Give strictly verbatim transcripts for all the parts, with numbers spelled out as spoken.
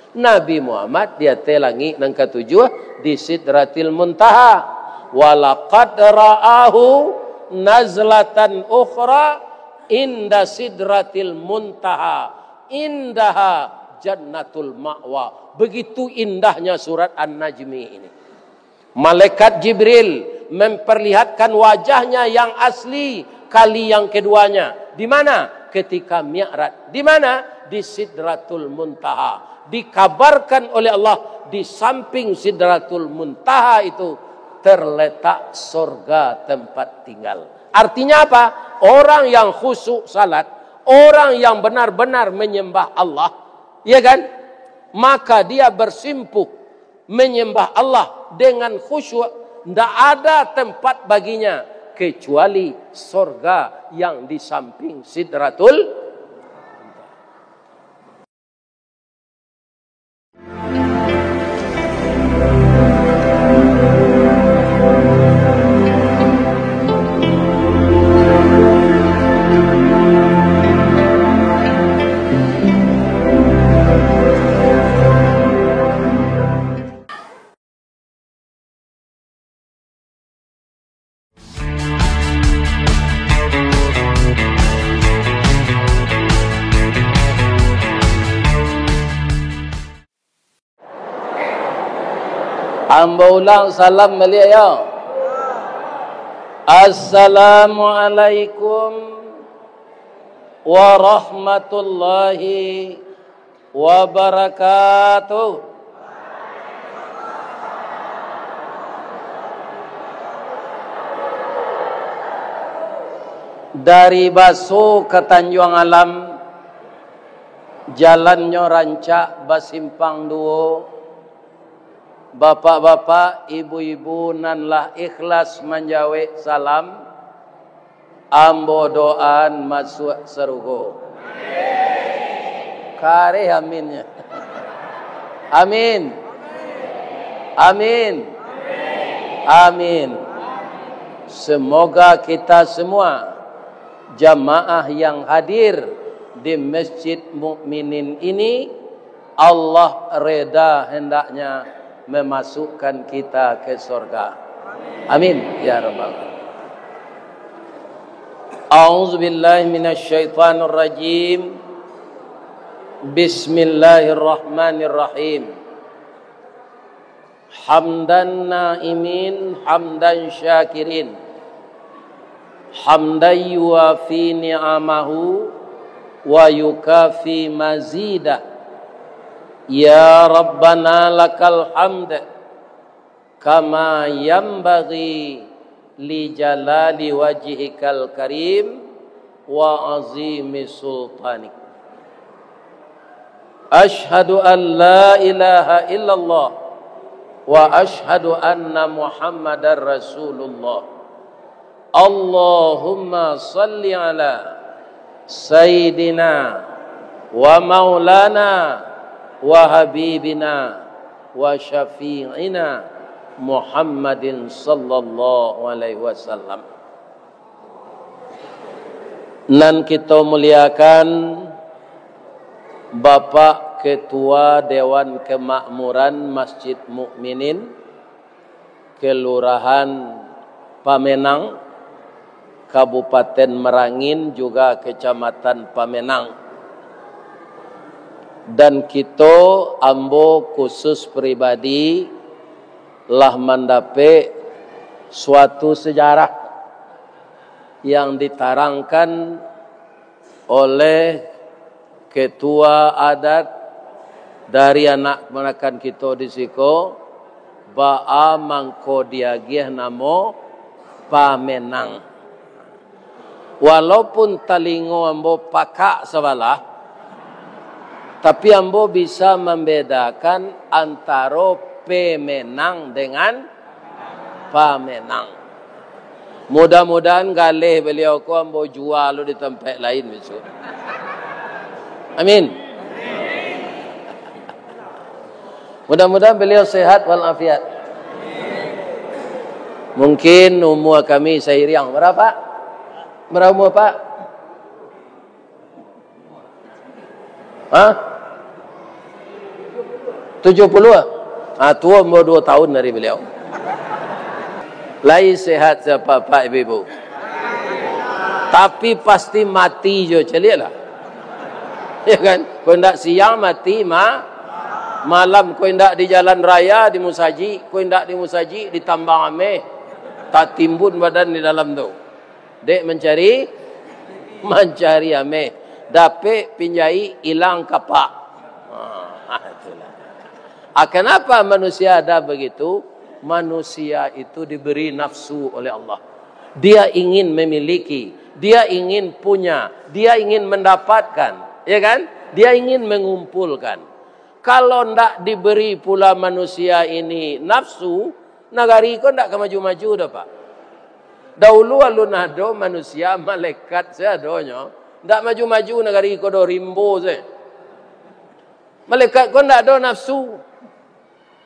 Nabi Muhammad di ateh langik nan katujuah, di Sidratil Muntaha. "Walaqad ra'ahu nazlatan ukhra inda Sidratil Muntaha, indaha Jannatul Ma'wa." Begitu indahnya surat An-Najmi ini. Malaikat Jibril memperlihatkan wajahnya yang asli kali yang keduanya. Di mana? Ketika Mi'raj. Di mana? Di Sidratul Muntaha. Dikabarkan oleh Allah, di samping Sidratul Muntaha itu terletak sorga tempat tinggal. Artinya apa? Orang yang khusyuk salat, orang yang benar-benar menyembah Allah, ya kan? Maka dia bersimpuh menyembah Allah dengan khusyuk, ndak ada tempat baginya kecuali sorga yang di samping Sidratul. Ambo ulang salam baliak, yo. Assalamualaikum warahmatullahi wabarakatuh. Dari Baso ka Tanjuang Alam, jalannyo rancak, basimpang duo. Bapak-bapak, ibu-ibu nan lah ikhlas manjawek salam, ambo doaan masuak sarugo. Kareh aminnya. Amin. Amin. Amin. Semoga kita semua jamaah yang hadir di Masjid Mukminin ini, Allah reda hendaknya memasukkan kita ke sorga. Amin, ya rabbal alamin. A'udzu billahi minasyaitonir rajim. Bismillahirrahmanirrahim. Hamdan na'imin, hamdan syakirin. Hamdan yuwafi ni'amahu wa yukafi mazidah. Ya Rabbana lakal hamd, kama yanbaghi li jalali wajhikal karim wa azimi sultanik. Asyhadu an la ilaha illallah wa asyhadu anna Muhammadar Rasulullah. Allahumma salli ala Sayyidina wa Maulana wa Habibina wa Syafi'ina Muhammadin sallallahu alaihi wasallam. Nan kito muliakan, Bapak Ketua Dewan Kemakmuran Masjid Mukminin, Kelurahan Pamenang, Kabupaten Merangin, juga Kecamatan Pamenang. Dan kito, ambo khusus pribadi, lah mandapek suatu sejarah yang ditarangkan oleh ketua adat dari anak kamanakan kito di siko, baa mangko diagiah namo Pamenang. Walaupun talingo ambo pakak sabalah, tapi ambo bisa mambedakan antaro pemenang dengan pamenang. Mudah-mudahan galeh baliau ko ambo jua lo di tampek lain bisuak. Amin. Mudah-mudahan baliau sehat walafiat. Mungkin umua kami sairiang. Bara, Pak? Bara umua, Pak? Hah? Tujuh puluh? Ah, tuo ambo duo tahun dari beliau. Lai sehat sapak-apak ibu-ibu. Tapi pasti mati jo, caliaklah. Ya kan? Kok indak siang mati ma-, malam, kok indak di jalan raya, di musajik, kok indak di musajik, di tambang ameh. Tatimbun badan di dalam tu. Dek mancari, mancari ameh. Dapek pinjai, ilang kapak. Ah, itulah. Ah, kenapa manusia ada begitu? Manusia itu diberi nafsu oleh Allah. Dia ingin memiliki, dia ingin punya, dia ingin mendapatkan, ya kan? Dia ingin mengumpulkan. Kalau ndak diberi pula manusia ini nafsu, nagari ko ndak ka maju-maju doh, Pak. Dahulu alun ado manusia, malaikat se adonyo, ndak maju-maju nagari ko doh, rimbo se. Malaikat ko ndak ado nafsu.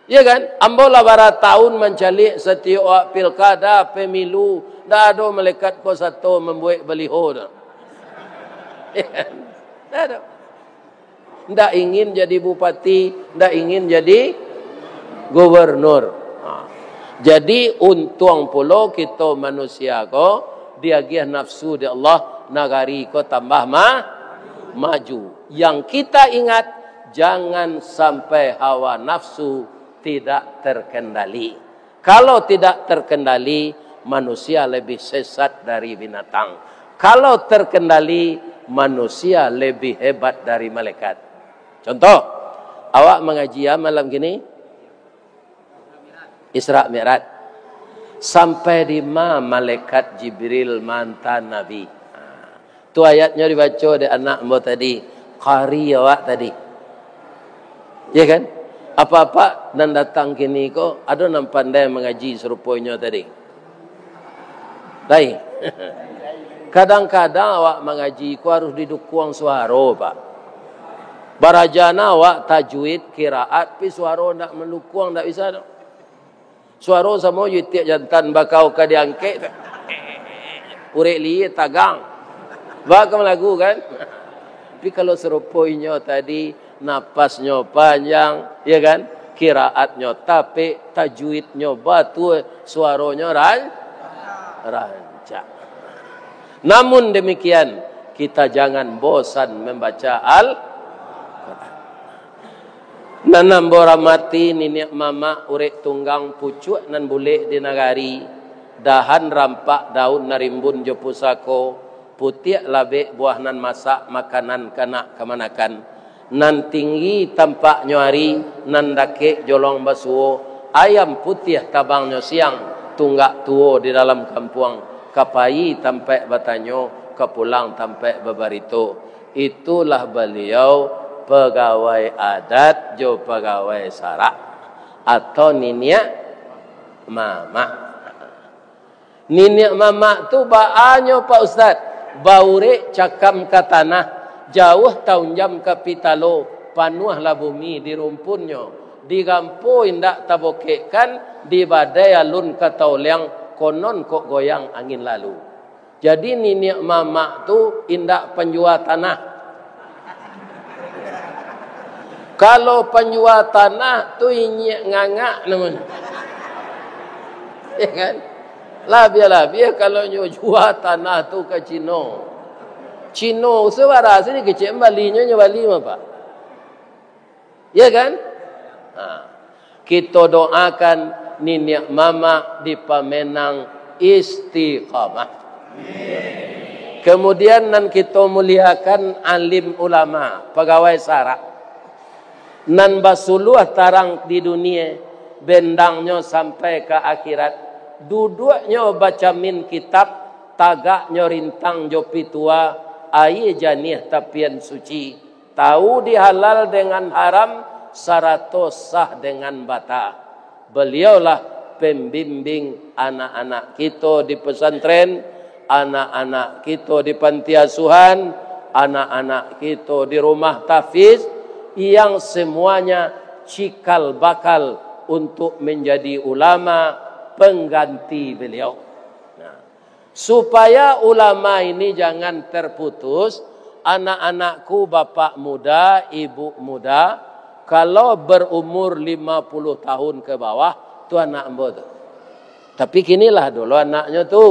Ya kan? Ambo lah bara tahun mancaliak satiok pilkada, pemilu, ndak ado malaikat ko sato mambuek baliho doh. Ya kan? Ndak ado. Ndak ingin jadi bupati, ndak ingin jadi gubernur. Ha. Jadi, untuang pulo kito manusia ko diagiah nafsu dek Allah, nagari ko tambah ma-, maju. Yang kita ingat, jangan sampai hawa nafsu tidak terkendali. Kalau tidak terkendali, manusia lebih sesat dari binatang. Kalau terkendali, manusia lebih hebat dari malaikat. Contoh, awak mangaji ya malam kini, Isra Mi'raj. Sampai di ma malaikat Jibril maanta Nabi? Tu ayatnyo dibaco dek anak ambo tadi, qari awak tadi. Ya kan? Apak-apak nan datang kini ko, ado nan pandai mangaji sarupo inyo tadi? Lain. Kadang-kadang awak mangaji ko harus didukuang suaro, Pak. Baraja na awak tajwid, kiraat, pi suaro ndak mandukuang, ndak bisa doh. Suaro samo jo itiak jantan bakau ka diangkek tu. Urek liek tagang. Bak ka malagu kan? Tapi kalau sarupo inyo tadi, napasnyo panjang, ya kan? Kiraatnyo tapek, tajwidnyo batua, suaronyo ran-, rancak. Namun demikian, kita jangan bosan membaca Al-Quran. Nan ambo rahmati niniak mamak urek tunggang pucuak nan bulek di nagari, dahan rampak daun nan rimbun jo pusako, putiak labek buah nan masak makanan kanak kamanakan, nan tinggi tampaknyo ari, nan dakek jolong basuo, ayam putiah tabangnyo siang, tunggak tuo di dalam kampuang, ka payi tampaik batanyo, ka pulang tampaik babarito. Itulah baliau pagawai adat jo pagawai sarak, atau niniak mamak. Niniak mamak tu baanyo, Pak Ustaz, baurek cakam ka tanah, jauah taunjam ka pitalo, panuahlah bumi di rumpunnyo, digampo indak tabokekkan, di badai alun ka taoliang, konon kok goyang angin lalu. Jadi, niniak mamak tu indak panjua tanah. Kalau panjua tanah tu, inyiak ngangak namonyo. Ya kan? Labiah-labiah kalau nyo jua tanah tu ka Cino. Cino, sabara sini kecek balinyo, nyo bali mah, Pak. Ya kan? Ha. Kito doakan niniak mamak dipamenang istiqamah. Kemudian, nan kito muliakan alim ulama, pagawai sarak, nan basuluah tarang di dunia, bendangnyo sampai ka akhirat, duduaknyo bacamin kitab, tagaknyo rintang jo pitua, aia janiah tapian suci. Tahu di halal dengan haram, sarato sah dengan bata. Beliaulah pembimbing anak-anak kito di pesantren, anak-anak kito di panti asuhan, anak-anak kito di rumah tahfiz, yang semuanya cikal bakal untuk menjadi ulama pengganti beliau. Nah, supaya ulama ini jangan terputus, anak-anakku, bapak muda, ibu muda, Kalau berumur lima puluh tahun ke bawah, tu anak ambo tu. Tapi kini lah dulu anaknyo tu.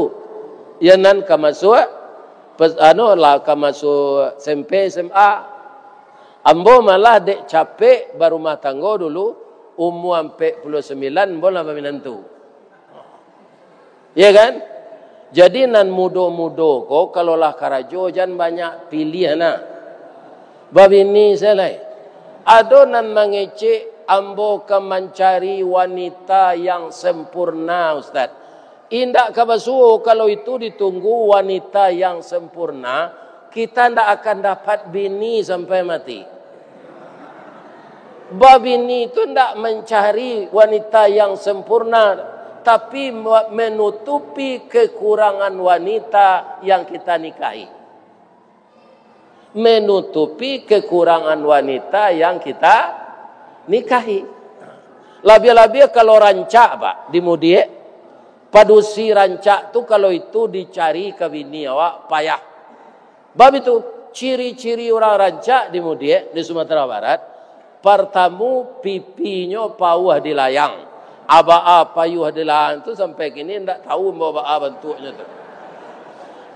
Iyo nan ka masuak, pes-, anu lah ka masuak S M P, S M A. Ambo malah dek capek barumah tanggo dulu, umua ampek puluah sambilan, ambo lah baminantu. Iyo kan? Jadi nan mudo-mudo ko, kalau lah karajo, jan banyak piliah nah. Babini sajo lai. Ado nan mangecek, "Ambo ka mancari wanita yang sempurna, Ustaz." Indak ka basuo kalau itu ditunggu wanita yang sempurna, kita ndak akan dapat bini sampai mati. Babini tu ndak mancari wanita yang sempurna, tapi me-, menutupi kekurangan wanita yang kita nikahi. Menutupi kekurangan wanita yang kita nikahi. Labiah-labiah kalau rancak, Pak, di mudiak, padusi rancak tu kalau itu dicari ka bini awak, payah. Bab itu, ciri-ciri urang rancak di mudiak di Sumatera Barat, partamu, pipinyo pauah di layang. Abaa payuah di layang tu sampai kini ndak tahu ambo baa bantuaknyo tu.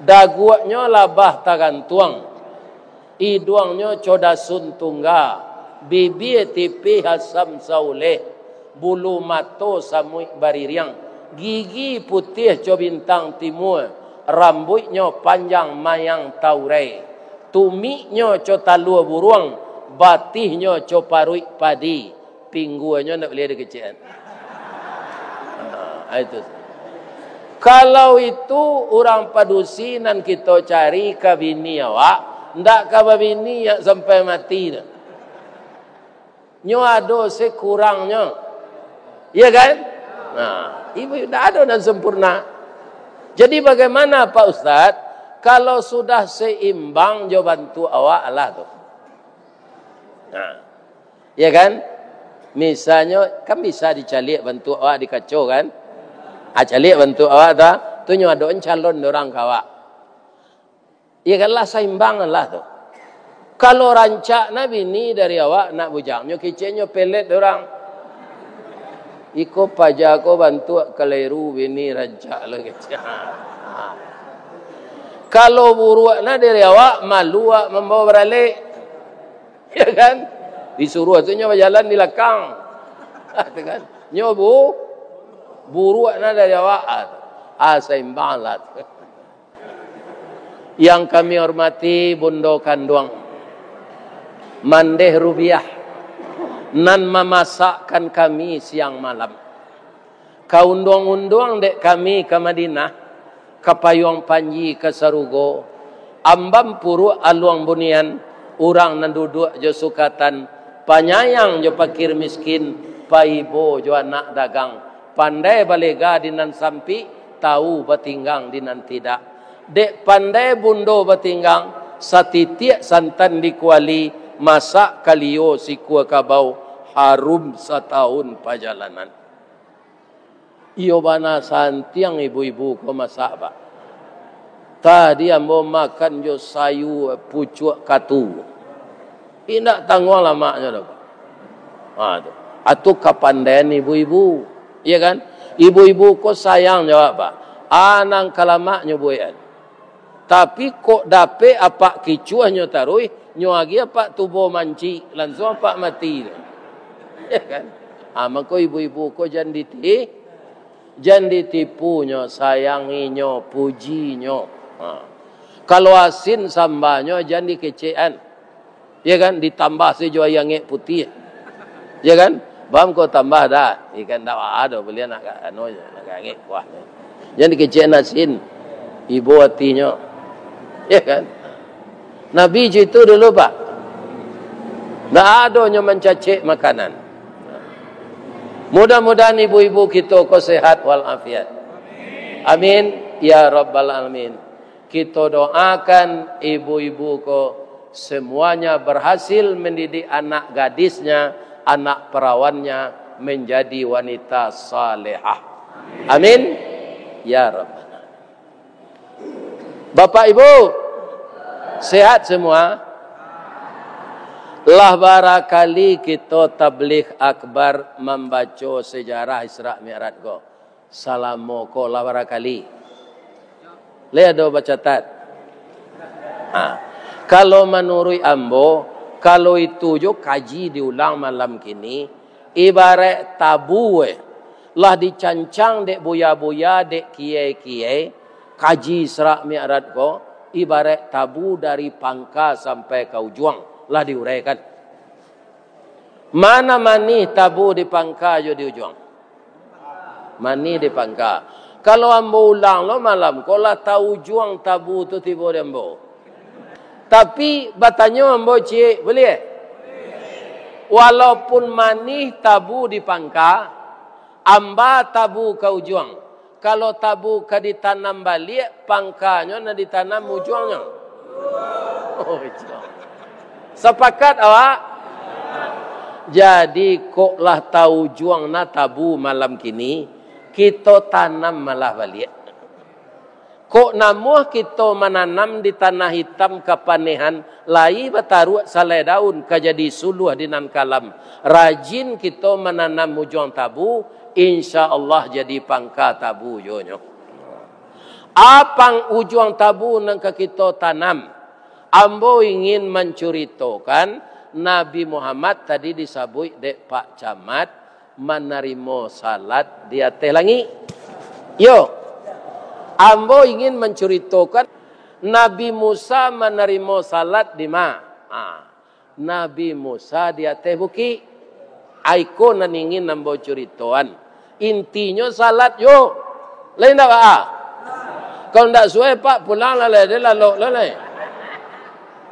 Daguaknyo labah tagantuang, iduangnyo co dasun tungga, bibia tipih asam sauleh, bulu mato samuik baririang, gigi putiah co bintang timua, rambuiknyo panjang mayang taurai, tumiknyo co talua buruang, batihnyo co paruik padi, pingguanyo ndak buliah dikecekan. Ha, itu. Kalau itu urang padusi nan kito cari ka bini awak, ndak ka babini sampai mati tu. Nyo ado sekurangnyo. Iya kan? Nah, ibu, ndak ado nan sempurna. Jadi bagaimana, Pak Ustaz, kalau sudah seimbang jo bantuak awak lah tu? Nah, iya kan? Misalnyo, kan bisa dicaliak bantuak awak di kaco kan? Ah, caliak bantuak awak tu, tu nyo ado calon urang ka awak. Iyo kan lah, saimbang lah tu. Kalau rancak nah bini dari awak, nak bujang, nyo kecek nyo pelet urang. Iko paja ko bantuak kaleru, bini rancak lah kecek. Kalau buruak nah dari awak, malu awak mambawa baralek. Ya kan? Disuruah tu nyo bajalan di lakang. Tu kan? Nyo bu-, buruak nah dari awak. Ah, saimbang lah tu. Yang kami hormati Bundo Kanduang, Mandeh Rubiah, nan mamasakkan kami siang malam. Kaunduang-unduang dek kami ka Madinah, kapayuang panji ka sarugo, ambam puruak aluang bunian, urang nan duduak jo sukatan, panyayang jo pakir miskin, paibo jo anak dagang, pandai balega di nan sampik, tahu batinggang di nan tidak. Dek pandai bundo batinggang, satitiak santan di kuali, masak kalio sikua kabau, harum satahun pajalanan. Iyo bana santiang ibu-ibu ko masak, Pak. Tadi ambo makan jo sayua pucuak katu. Indak tangguang lamaknyo doh, Pak. Ha, tu. Atu kapandaian ibu-ibu. Iya kan? Ibu-ibu ko sayang jo awak, Pak. A nan ka lamak nyo buekan. Tapi kok dapek apak kicuahnyo taruih, nyo agiah apak tubo mancik, lansuang apak mati tu. Ya kan? Ha, mako ibu-ibu ko jan diti-, jan ditipunyo, sayanginyo, pujinyo. Ha. Kalau asin sambanyo, jan dikecekan. Ya kan? Ditambah sajo aia angek putiah. Ya kan? Bam ko tambah dah. Ikan dak ado, balian nak ka-, anu je, nak ka angek kuah. Jan dikecek asin. Ibo atinyo. Ya kan? Nabi jo itu dulu, Pak. Ndak ado nyo mancacek makanan. Mudah-mudahan ibu-ibu kito ko sehat walafiat. Amin ya rabbal alamin. Kito doakan ibu-ibu ko semuanya berhasil mendidik anak gadisnya, anak perawannya menjadi wanita salehah. Amin ya rabbal alamin. Bapak Ibu, sehat semua? Lah barakali kito tabligh akbar mambaco sejarah Isra Mi'raj ko. Salamo ko lah barakali. Lai ado bacatat? Ha. Kalau manuruik ambo, kalau itu jo kaji diulang malam kini, ibaraik tabu, eh, lah dicancang dek buya-buya, dek kiai-kiai, kaji Isra Mi'raj ko, ibaraik tabu dari pangka sampai ka ujuang, lah diuraikan. Mana manih tabu di pangka jo di ujuang? Manih di pangka. Kalau ambo ulang lo malam ko, lah taujuang tabu tu tibo di ambo. Tapi batanyo ambo ciek, buliah? Walaupun manih tabu di pangka, amba tabu ka ujuang. Kalau tabu ka ditanam baliak, pangkanyo nan ditanam ujuangnyo. Oh, ujuang. Sapakat awak? Jadi, kok lah taujuang na tabu malam kini, kito tanam malah baliak. Kok namuah kito mananam di tanah itam kapanehan, lai bataruak salai daun ka jadi suluah di nan kalam. Rajin kito mananam ujuang tabu, insya Allah jadi pangka tabu jonyo. Apang ujuang tabu nan ka kito tanam? Ambo ingin mancuritokan Nabi Muhammad tadi disabuik dek Pak Camat, manarimo salat di ateh langik. Yo, ambo ingin mancuritokan Nabi Musa manarimo salat di ma? Ha, Nabi Musa di ateh bukik. Aiko nan ingin ambo curitoan. Intinyo salat yo. Lai ndak, Pak? Kalau ndak suai, Pak, pulang lah, lai, lalok lah, lai.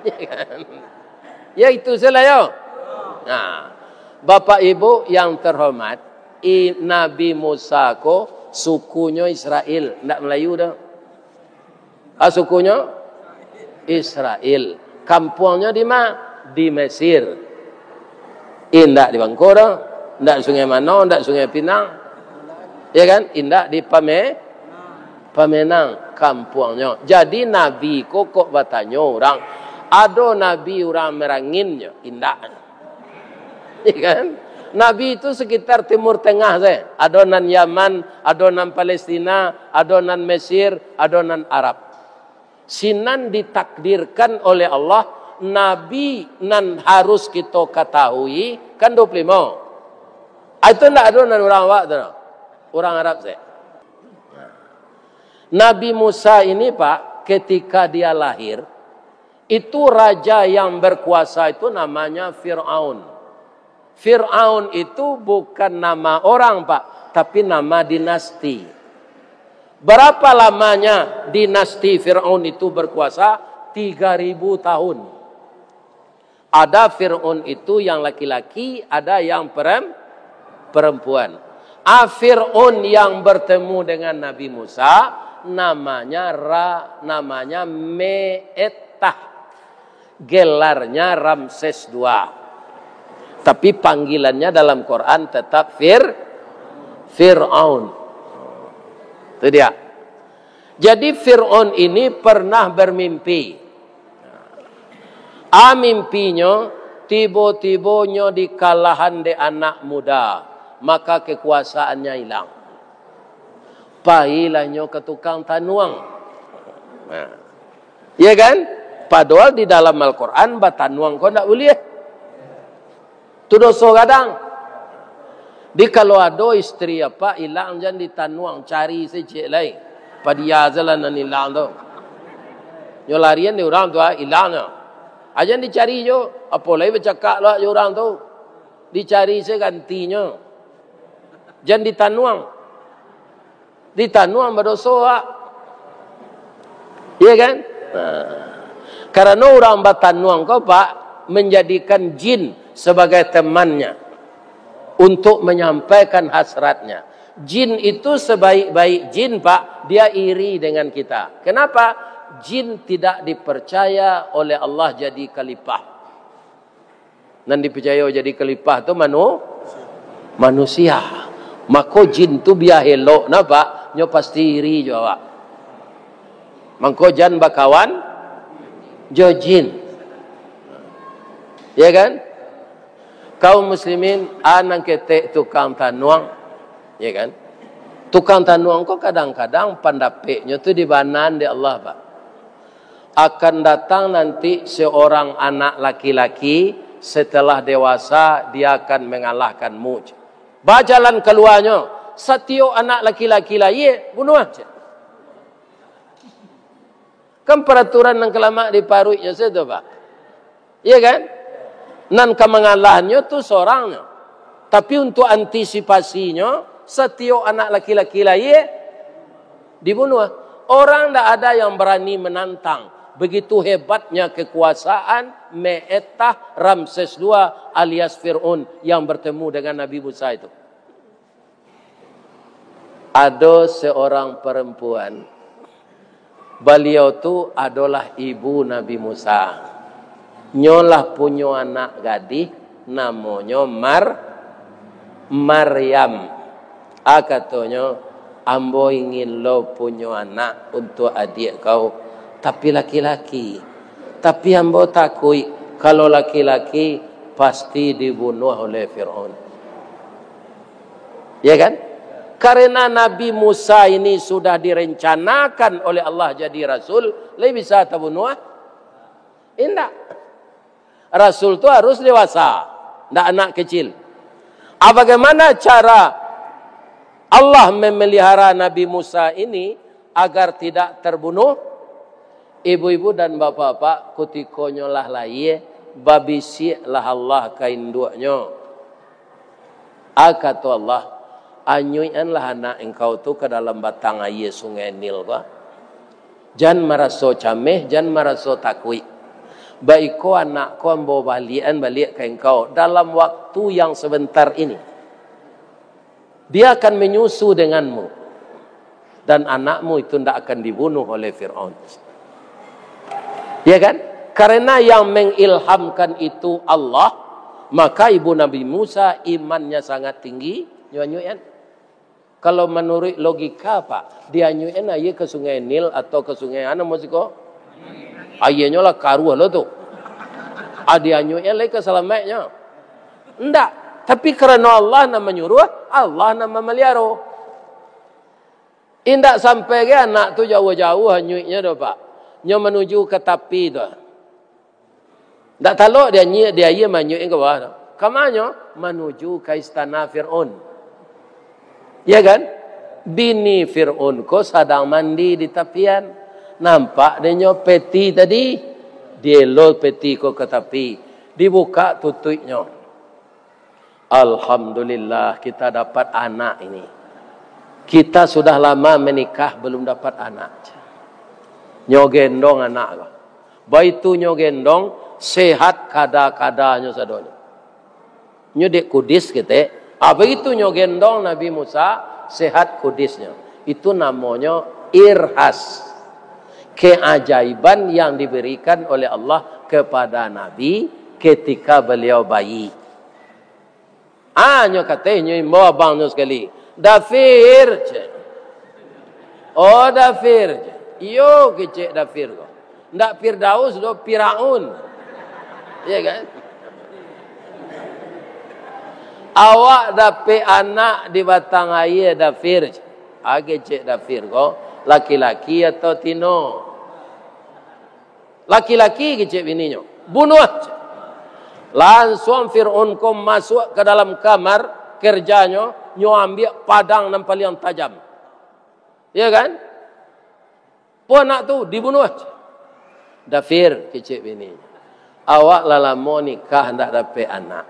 Ya kan? Ya, itu salah yo. Nah, Bapak Ibu yang terhormat, i-, Nabi Musa ko sukunyo Israel, ndak Melayu doh. Ah, sukunyo Israel. Kampuangnyo di ma? Di Mesir. Indak di Bangko doh, indak Sungai Mano, indak Sungai Pinang. Ya kan? Indak di Pame-, Pamenang kampuangnyo. Jadi, Nabi ko kok batanyo urang, ado Nabi urang Meranginnyo? Indak. Ya kan? Nabi itu sekitar Timur Tengah saja. Ado nan Yaman, ado nan Palestina, ado nan Mesir, ado nan Arab. Sinan ditakdirkan oleh Allah, Nabi nan harus kito katahui kan dua puluh limo. Ah, itu ndak ado nan urang awak tu, urang Arab saja. Nabi Musa ini, Pak, ketika dia lahir, itu raja yang berkuasa itu namanya Fir'aun. Fir'aun itu bukan nama orang, Pak, tapi nama dinasti. Berapa lamanya dinasti Fir'aun itu berkuasa? Tiga ribu tahun. Ada Fir'aun itu yang laki-laki, ada yang perem-, perempuan. Ah, Fir'aun yang bertemu dengan Nabi Musa, namanya Ra-, namanya Me'etah. Gelarnya Ramses dua. Tapi panggilannya dalam Quran tetap Fir-, Fir'aun. Itu dia. Jadi, Fir'aun ini pernah bermimpi. Ah, mimpinyo, tibo-tibo nyo dikalahan dek anak muda, maka kekuasaannya hilang. Pailah nyo ka tukang tanuang. Nah. Iya kan? Padahal di dalam Al-Quran, batanuang ko ndak buliah. Tu doso gadang. Di kalau ado istri apa ilang, jan ditanuang, cari se ciek lai. Padia se lah nan ilang tu. Nyo larian di urang tu, ah, ilang nyo. Ah, jan dicari jo, apo lai bacakak lo jo urang tu. Dicari se gantinyo. Jan ditanuang. Ditanuang badoso, Pak. Iya kan? Nah. Karano urang batanuang ko, Pak, menjadikan jin sebagai temannya untuk menyampaikan hasratnya. Jin itu sebaik-baik jin, Pak, dia iri dengan kita. Kenapa? Jin tidak dipercaya oleh Allah jadi khalifah. Nan dipicayo jadi khalifah tu manu-, manusia. Mako jin tu bia elok na, Pak, nyo pasti iri jo awak. Mangko jan bakawan jo jin. Ya kan? Kaum muslimin, a nan ketek tukang tanuang, ya kan? Tukang tanuang ko kadang-kadang pandapeknyo tu dibanan dek Allah, Pak. Akan datang nanti seorang anak laki-laki, setelah dewasa, dia akan mengalahkanmu. Ba jalan kaluanyo, satiok anak laki-laki lahia, bunuah. Kan paraturan nan ka lamak di paruiknyo sajo tu, Pak. Iya kan? Nan ka mangalahannyo tu sorangnyo. Tapi untuk antisipasinyo, satiok anak laki-laki lahia, dibunuah. Orang ndak ada yang barani menantang. Begitu hebatnya kekuasaan Me'etah Ramses dua alias Fir'aun yang bertemu dengan Nabi Musa itu. Ado seorang perempuan, baliau tu adolah ibu Nabi Musa. Nyo lah punyo anak gadih, namonyo Mar-, Maryam. A katonyo, "Ambo ingin lo punyo anak untuak adiak kau, tapi laki-laki. Tapi ambo takuik, kalau laki-laki, pasti dibunuah oleh Fir'aun." Ya kan? Karena Nabi Musa ini sudah direncanakan oleh Allah jadi rasul, lai bisa tabunuah? Indak. Rasul tu harus dewasa, ndak anak kecil. Ah, bagaimana cara Allah memelihara Nabi Musa ini agar tidak terbunuh? Ibu-ibu dan bapak-bapak, kutikonyo lah lahia, babisiaklah Allah ka induaknyo. A kato Allah, "Anyuikanlah anak engkau tu ka dalam batang aia Sungai Nil ko. Jan maraso cameh, jan maraso takuik. Baiko anak ko ambo baliakan baliak ka engkau dalam waktu yang sebentar ini. Dia akan menyusu denganmu, dan anakmu itu ndak akan dibunuh oleh Firaun." Ya kan? Karena yang mengilhamkan itu Allah, maka ibu Nabi Musa imannya sangat tinggi, nyo anyuikan. Kalau manuruik logika, Pak, dianyuikan aia ka Sungai Nil atau ka sungai a namo siko? Aianyo lah karuah lo tu. Ah, dianyuikan lai ka salamaiknyo? Ndak. Tapi karano Allah nan manyuruah, Allah nan mamaliaro. Indak sampai ge anak tu jauah-jauah anyuiknyo doh, Pak. Nyo manuju ka tapi tu. Ndak talok di aia, di aia manyuik ka bawah tu. Ka manyo? Manuju ka istana Firaun. Ya kan? Bini Firaun ko sadang mandi di tapian. Nampak dek nyo peti tadi. Dielo peti ko ka tapi. Dibuka tutuiknyo. "Alhamdulillah, kita dapat anak ini. Kita sudah lama menikah, belum dapat anak." Nyo gendong anak ko. Baitu nyo gendong, sehat kada-kadanyo sadonyo. Nyo dek kudis ketek. Ah, baitu nyo gendong Nabi Musa, sehat kudisnyo. Itu namonyo irhas. Keajaiban yang diberikan oleh Allah kepada Nabi ketika beliau bayi. Ah, nyo kateh nyo imbau abangnyo sakali. "Dafir," cek. "Oh, Dafir," cek. "Iyo," kecek Dafir ko. Ndak Firdaus doh, Firaun. Iya kan? "Awak dapek anak di batang aia, Dafir," cek. Ah, kecek Dafir ko, "laki-laki atau tino?" "Laki-laki," kecek bininyo. "Bunuah," cek. Lansuang Firaun ko masuak ka dalam kamar kerjanyo, nyo ambiak padang nan paliang tajam. Ya kan? "Pun anak tu dibunuah," cek. "Dafir," kecek bininyo, "awak lah lamo nikah ndak dapek anak.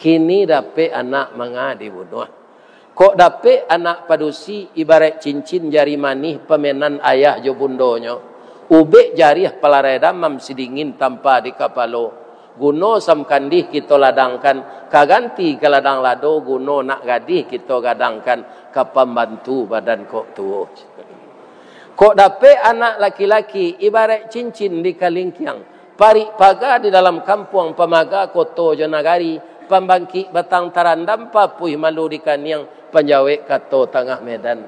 Kini dapek anak manga dibunuah. Kok dapek anak padusi, ibaraik cincin jari manih pamenan ayah jo bundonyo, ubek jariah palarai damam sidingin tampa di kapalo. Guno samkandih kito ladangkan, ka ganti ka ladang lado, guno nak gadih kito gadangkan, ka pambantu badan kok tuo. Kok dapek anak laki-laki, ibaraik cincin di kalingkiang, parik paga di dalam kampuang, pamaga koto jo nagari, pambangkik batang tarandam, papuih malu di kaniang, panjawek kato tangah medan.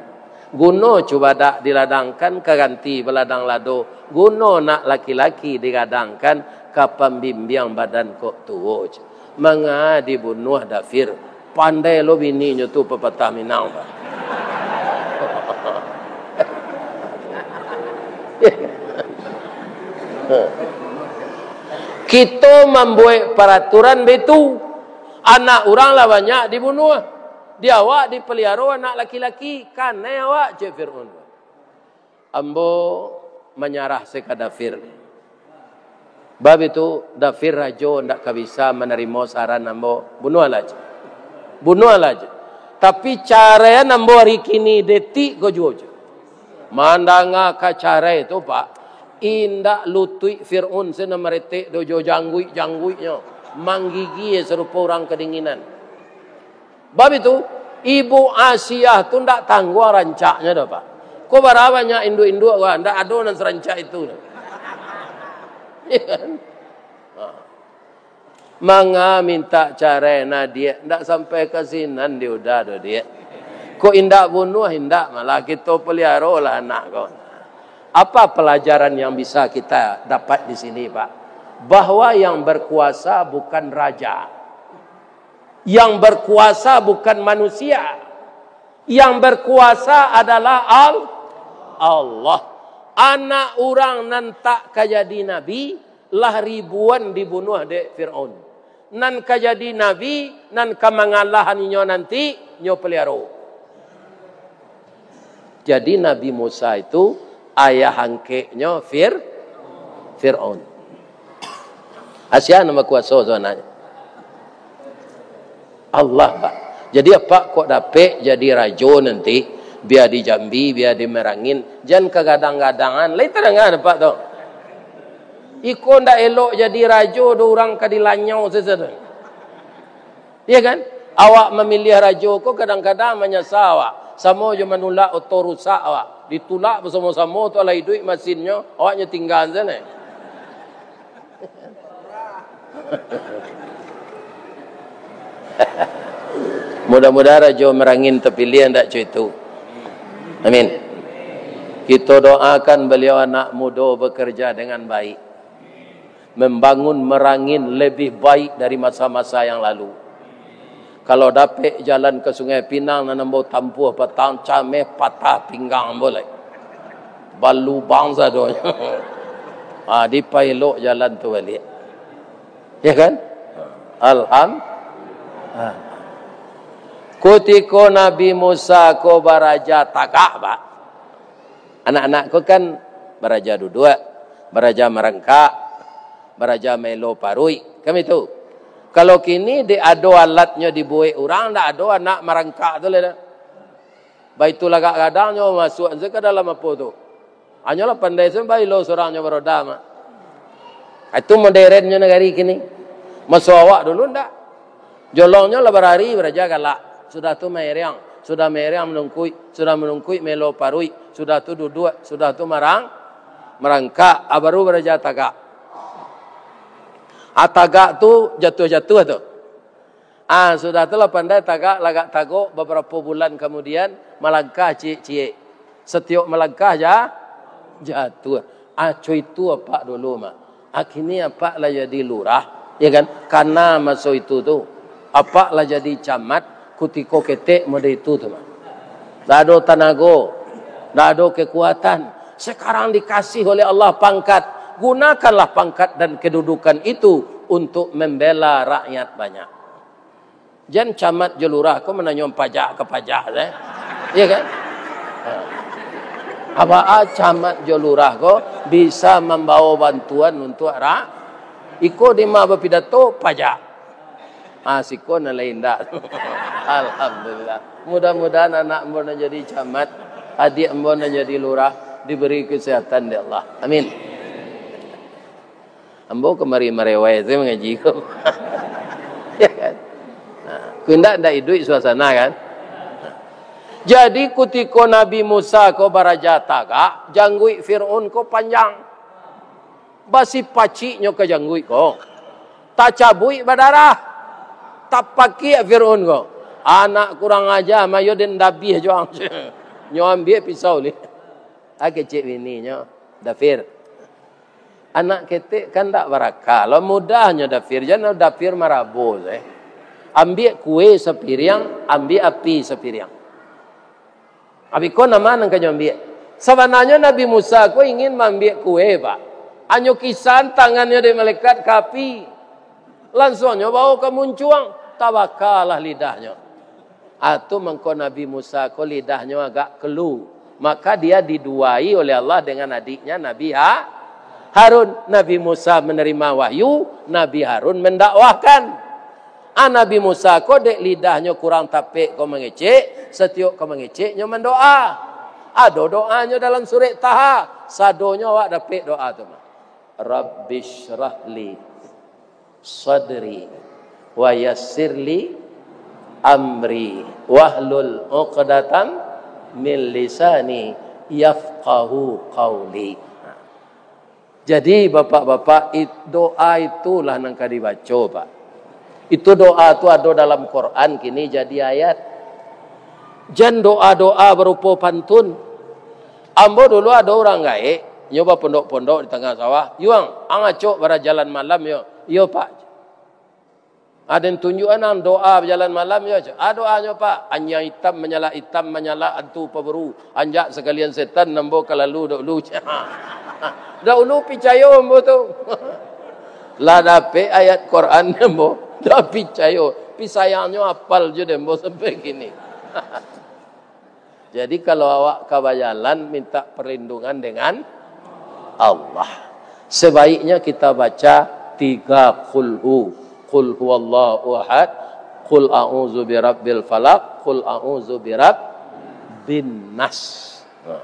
Guno cubadak diladangkan, ka ganti baladang lado, guno nak laki-laki digadangkan, ka pambimbiang badan kok tuo." Manga dibunuah Dafir? Pandai lo bininyo tu papatah Minang, Pak. Kito mambuek paraturan baitu. Anak urang lah banyak dibunuah. Di awak dipaliaro anak laki-laki, kanai awak, cek Fir'aun. Ambo manyarah se ka Dafir. Bab itu, Dafir rajo ndak ka bisa manarimo saran ambo, bunuahlah je. Bunuahlah je. Tapi, caraian ambo ari kini, detik ko juo je. Mandanga ka carai tu, Pak, indak lutuik Fir'aun se nan maretek doh jo jangguik-jangguiknyo, manggigi sarupo urang kadinginan. Bab itu, Ibu Asiah tu ndak tangguang rancaknyo doh, Pak. Ko bara banyak induak-induak, wah, ndak ado nan sarancak itu doh. Iya kan? Ha. Manga minta carai, nah, Diak, ndak sampai ka sinan di uda doh, Diak. Kok indak bunuah, indak, malah kito paliarolah anak ko. Apa pelajaran yang bisa kita dapat di sini, Pak? Bahwa yang berkuasa bukan raja. Yang berkuasa bukan manusia. Yang berkuasa adalah Al-, Allah. Anak urang nan tak ka jadi nabi, lah ribuan dibunuah dek Fir'aun. Nan ka jadi nabi, nan ka mangalahan inyo nanti, nyo paliaro. Jadi, Nabi Musa itu ayah angkeknyo Fir-, Fir'aun. Asia nan bakuaso sabananyo? Allah, Pak. Jadi, apak kok dapek jadi rajo nanti, bia di Jambi, bia di Merangin, jan kagadang-gadangan. Lai tadanga apak tu? Iko ndak elok jadi rajo doh, urang ka dilanyau sajo tu. Iya kan? Awak mamiliah rajo ko kadang-kadang manyasa awak. Samo jo manulak oto rusak awak. Ditulak basamo-samo tu, alah iduik masinnyo, awaknyo tingga sajo. Mudah-mudahan Rajo Merangin tapiliah ndak co itu. Amin. Kito doakan baliau anak mudo bakarja dengan baik. Mambangun Merangin labiah baik dari masa-masa yang lalu. Kalau dapek jalan ka Sungai Pinang nan ambo tampuah patang, cameh patah pinggang ambo lai. Balubang sadonyo. Ha, dipaelok jalan tu baliak. Ya kan? Alham-, ha. Kutiko Nabi Musa ko baraja tagak, Pak. Anak-anak ko kan baraja duduak, baraja marangkak, baraja maelo paruik, kan itu. Kalau kini dek ado alatnyo dibuek urang, ndak ado anak marangkak tu lai dah. Baitu lagak gadang nyo masuak se ka dalam apo tu. Hanyolah pandai se bailo surang nyo baroda mah. Itu moderennyo nagari kini. Maso awak dulu ndak. Jolongnyo lah barari baraja galak. Sudah tu maeriang. Sudah maeriang manungkuik. Sudah manungkuik maelo paruik. Sudah tu duduak. Sudah tu marang-, marangkak. Ah, baru baraja tagak. Ah, tagak tu jatuah-jatuah tu. Ah, sudah tu lah pandai tagak, lagak tagok, babarapo bulan kamudian, malangkah ciek-ciek. Satiok malangkah ja-, jatuah. Ah, co itu apak dulu mah. Ah, kini apak lah jadi lurah, ya kan? Kana maso itu tu, apak lah jadi camat, kutiko ketek mode itu tu mah. Ndak ado tanago, ndak ado kekuatan. Sekarang dikasih oleh Allah pangkat, gunakanlah pangkat dan kedudukan itu untuk membela rakyat banyak. Jan camat jo lurah ko mananyo pajak ka pajak, eh? Iya kan? Ha. Apo, ah, camat jo lurah ko bisa mambawa bantuan untuak ra-, iko dima bapidato, pajak. Ah, siko nan lain ndak. Alhamdulillah. Mudah-mudahan anak ambo nan jadi camat, adiak ambo nan jadi lurah, diberi kesehatan dek Allah. Amin. Ambo kamari marewai sajo mangaji ko. Ya kan? Nah, kok indak, indak iduik suasana kan? Nah. Jadi, kutiko Nabi Musa ko baraja tagak, jangguik Fir'aun ko panjang. Basipaciknyo ka jangguik ko. Tacabuik badarah. Tapakiak Fir'aun ko. Anak kurang aja, mayo den dabih jo ang. Nyo ambiak pisau ni. Ah, kecek bininyo, Dafir. Anak ketek kan ndak barakah. Lo mudahnyo dapir, jan dapir marabo se. Ambiak kue sapiriang, ambiak api sapiriang. Abih ko nama nan ka nyo ambiak? Sabananyo Nabi Musa ko ingin maambiak kue, Pak. Anyo kisan tangannyo dek malaikat ka api. Lansuangnyo bawo ka muncuang, tabakalah lidahnyo. Atu mangko Nabi Musa ko lidahnyo agak kelu. Maka dia diduai oleh Allah dengan adiknya Nabi Ha-, Harun. Nabi Musa menerima wahyu, Nabi Harun mendakwahkan. Ah, Nabi Musa ko dek lidahnyo kurang tapek ko mangecek, satiok ko mangecek nyo mandoa. Ado doanyo dalam surek Taha, sadonyo awak dapek doa tu mah. Rabbisyrahli sadri wa yassirli amri wahlul uqdatam min lisani yafqahu qauli. Jadi, bapak-bapak, it-, doa itulah nan ka dibaco, Pak. Itu doa tu ado dalam Quran, kini jadi ayat. Jan doa-doa barupo pantun. Ambo dulu ado urang gaek, nyo bapondok-pondok di tangah sawah. "Yuang, ang acok barajalan malam, yo." "Iyo, Pak." "Aden tunjuakan ang doa bajalan malam, yo." "Ah, doanyo, Pak." "Anjiang itam manyalak itam, manyalak antu paberu. Anjak sakalian setan, ambo ka lalu dahulu." Dahulu picayo ambo tu. Lah dapek ayat Quran ambo, dah picayo. Pi sayangnyo apal jo dek ambo sampai kini. Jadi, kalau awak ka bajalan, minta perlindungan dengan Allah. Sebaiknya kita baca tiga kulhu. Kul huwallahu ahad, kul a'udzu birabbil falaq, kul a'udzu birabbin nas. Nah.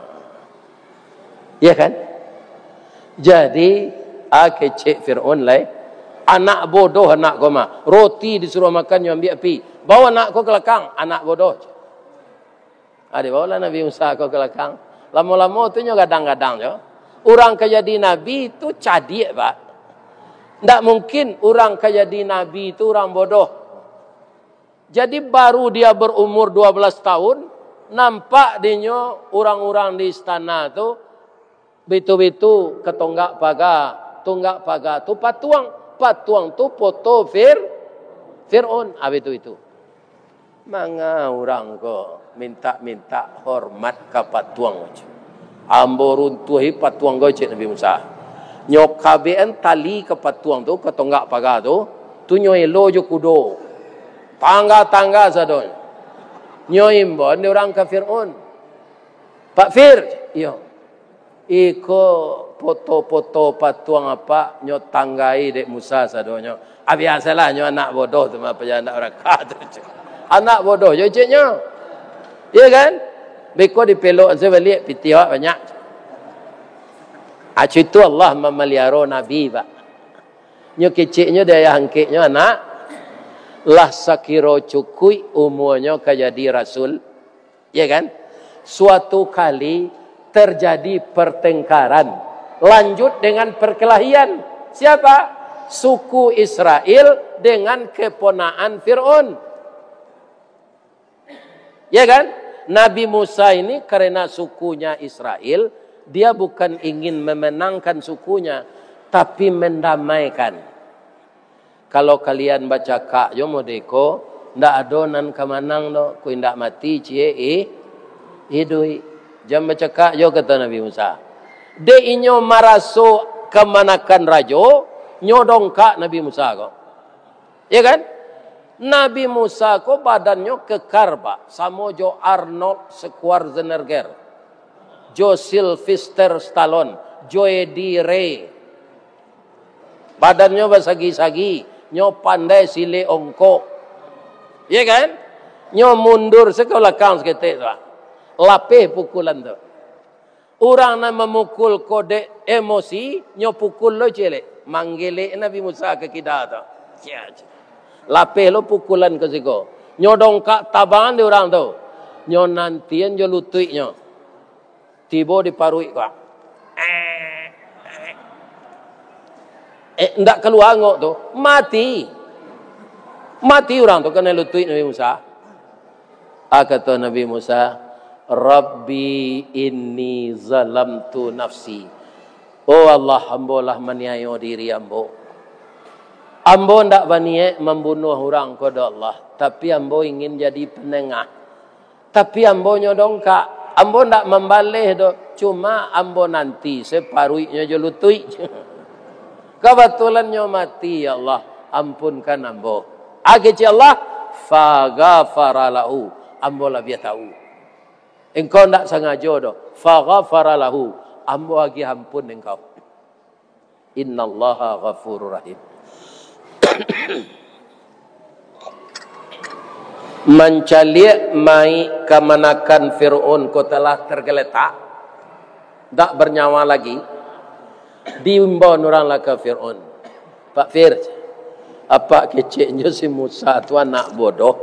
Iya kan? Jadi, ah, kecek Fir'aun lai. Anak bodoh anak ko mah. Roti disuruh makan, nyo ambiak api. Bawa anak ko ke lakang, anak bodoh. Ah, dibawolah Nabi Musa ko ka lakang. Lamo-lamo tu nyo gadang-gadang jo. Urang ka jadi nabi tu cadiak, Pak. Ndak mungkin urang ka jadi nabi tu urang bodoh. Jadi, baru dia berumur dua belas tahun, nampak dinyo urang-urang di istana tu, bitu-bitu ka tonggak paga, tonggak paga tu patuang, patuang tu poto Fir-, Fir'aun, ah, bitu-bitu. Manga urang ko mintak-mintak hormat ka patuang, cek. Ambo runtuahi patuang ko, cek Nabi Musa. Nyo kabekan tali ka patuang tu, ka tonggak paga tu, tu nyo elo jo kudo. Tangga-tangga sadonyo. Nyo imbau dek urang ka Fir'aun. "Pak Fir." "Iyo." "Iko poto-poto patuang apak nyo tanggai dek Musa sadonyo." Ah, biasolah nyo anak bodoh tu mah, paja anak urang ka tu. Anak bodoh jo ceknyo. Iya kan? Beko dipelok se baliak, pitih awak banyak. Acu itu Allah mamaliaro nabi, Pak. Nyo keceknyo di ayah angkeknyo anak, lah sakiro cukuik umuanyo ka jadi rasul, ya kan? Suatu kali terjadi pertengkaran, lanjut dengan perkelahian. Siapa? Suku Israel dengan keponaan Firaun. Ya kan? Nabi Musa ini karena sukunya Israel, dia bukan ingin memenangkan sukunya, tapi mendamaikan. Kalau kalian bacakak jo modeko, ndak ado nan ka manang doh, ko indak mati ciek i-, iduik. Jan bacakak jo, kato Nabi Musa. Dek inyo maraso kamanakan rajo, nyo dongkak Nabi Musa ko. Ya kan? Nabi Musa ko badannyo kekar, Pak. Samo jo Arnold Schwarzenegger, jo Sylvester Stallone, jo Eddie Ray. Badannyo basagi-sagi, nyo pandai silek ongkok. Ya kan? Nyo mundur se ka balakang saketek tu, Pak. Lapeh pukulan tu. Urang nan mamukul ko dek emosi, nyo pukul lo ciek. Manggelek Nabi Musa ka kida tu. Cia, cia. Lapeh lo pukulan ka siko. Nyo dongkak tabangan di urang tu. Nyo nantian jo lutuiknyo. Tibo di paruik ko. Eh, ndak kalua angok tu. Mati. Mati urang tu kanai lutuik Nabi Musa. Ah, kato Nabi Musa, "Rabbi inni zalamtu nafsi." Oh Allah, ambo lah maniayo diri ambo. Ambo ndak baniaik mambunuah urang ko doh Allah, tapi ambo ingin jadi panangah. Tapi ambo nyo dongkak, ambo ndak mambaleh doh, cuma ambo nanti saparuiknyo jo lutuik. Kabatulannyo mati, ya Allah, ampunkan ambo. Agiah Allah, faghafara lahu, ambo labiah tahu. Engkau ndak sangajo doh, faghafara lahu, ambo agiah ampun engkau. Innallaha ghafurur rahim. Mancaliak mai kamanakan Fir'aun ko telah tergeletak, tak bernyawa lagi, diimbau urang lah ka Fir'aun. Pak Fir, apak keceknyo si Musa tu anak bodoh,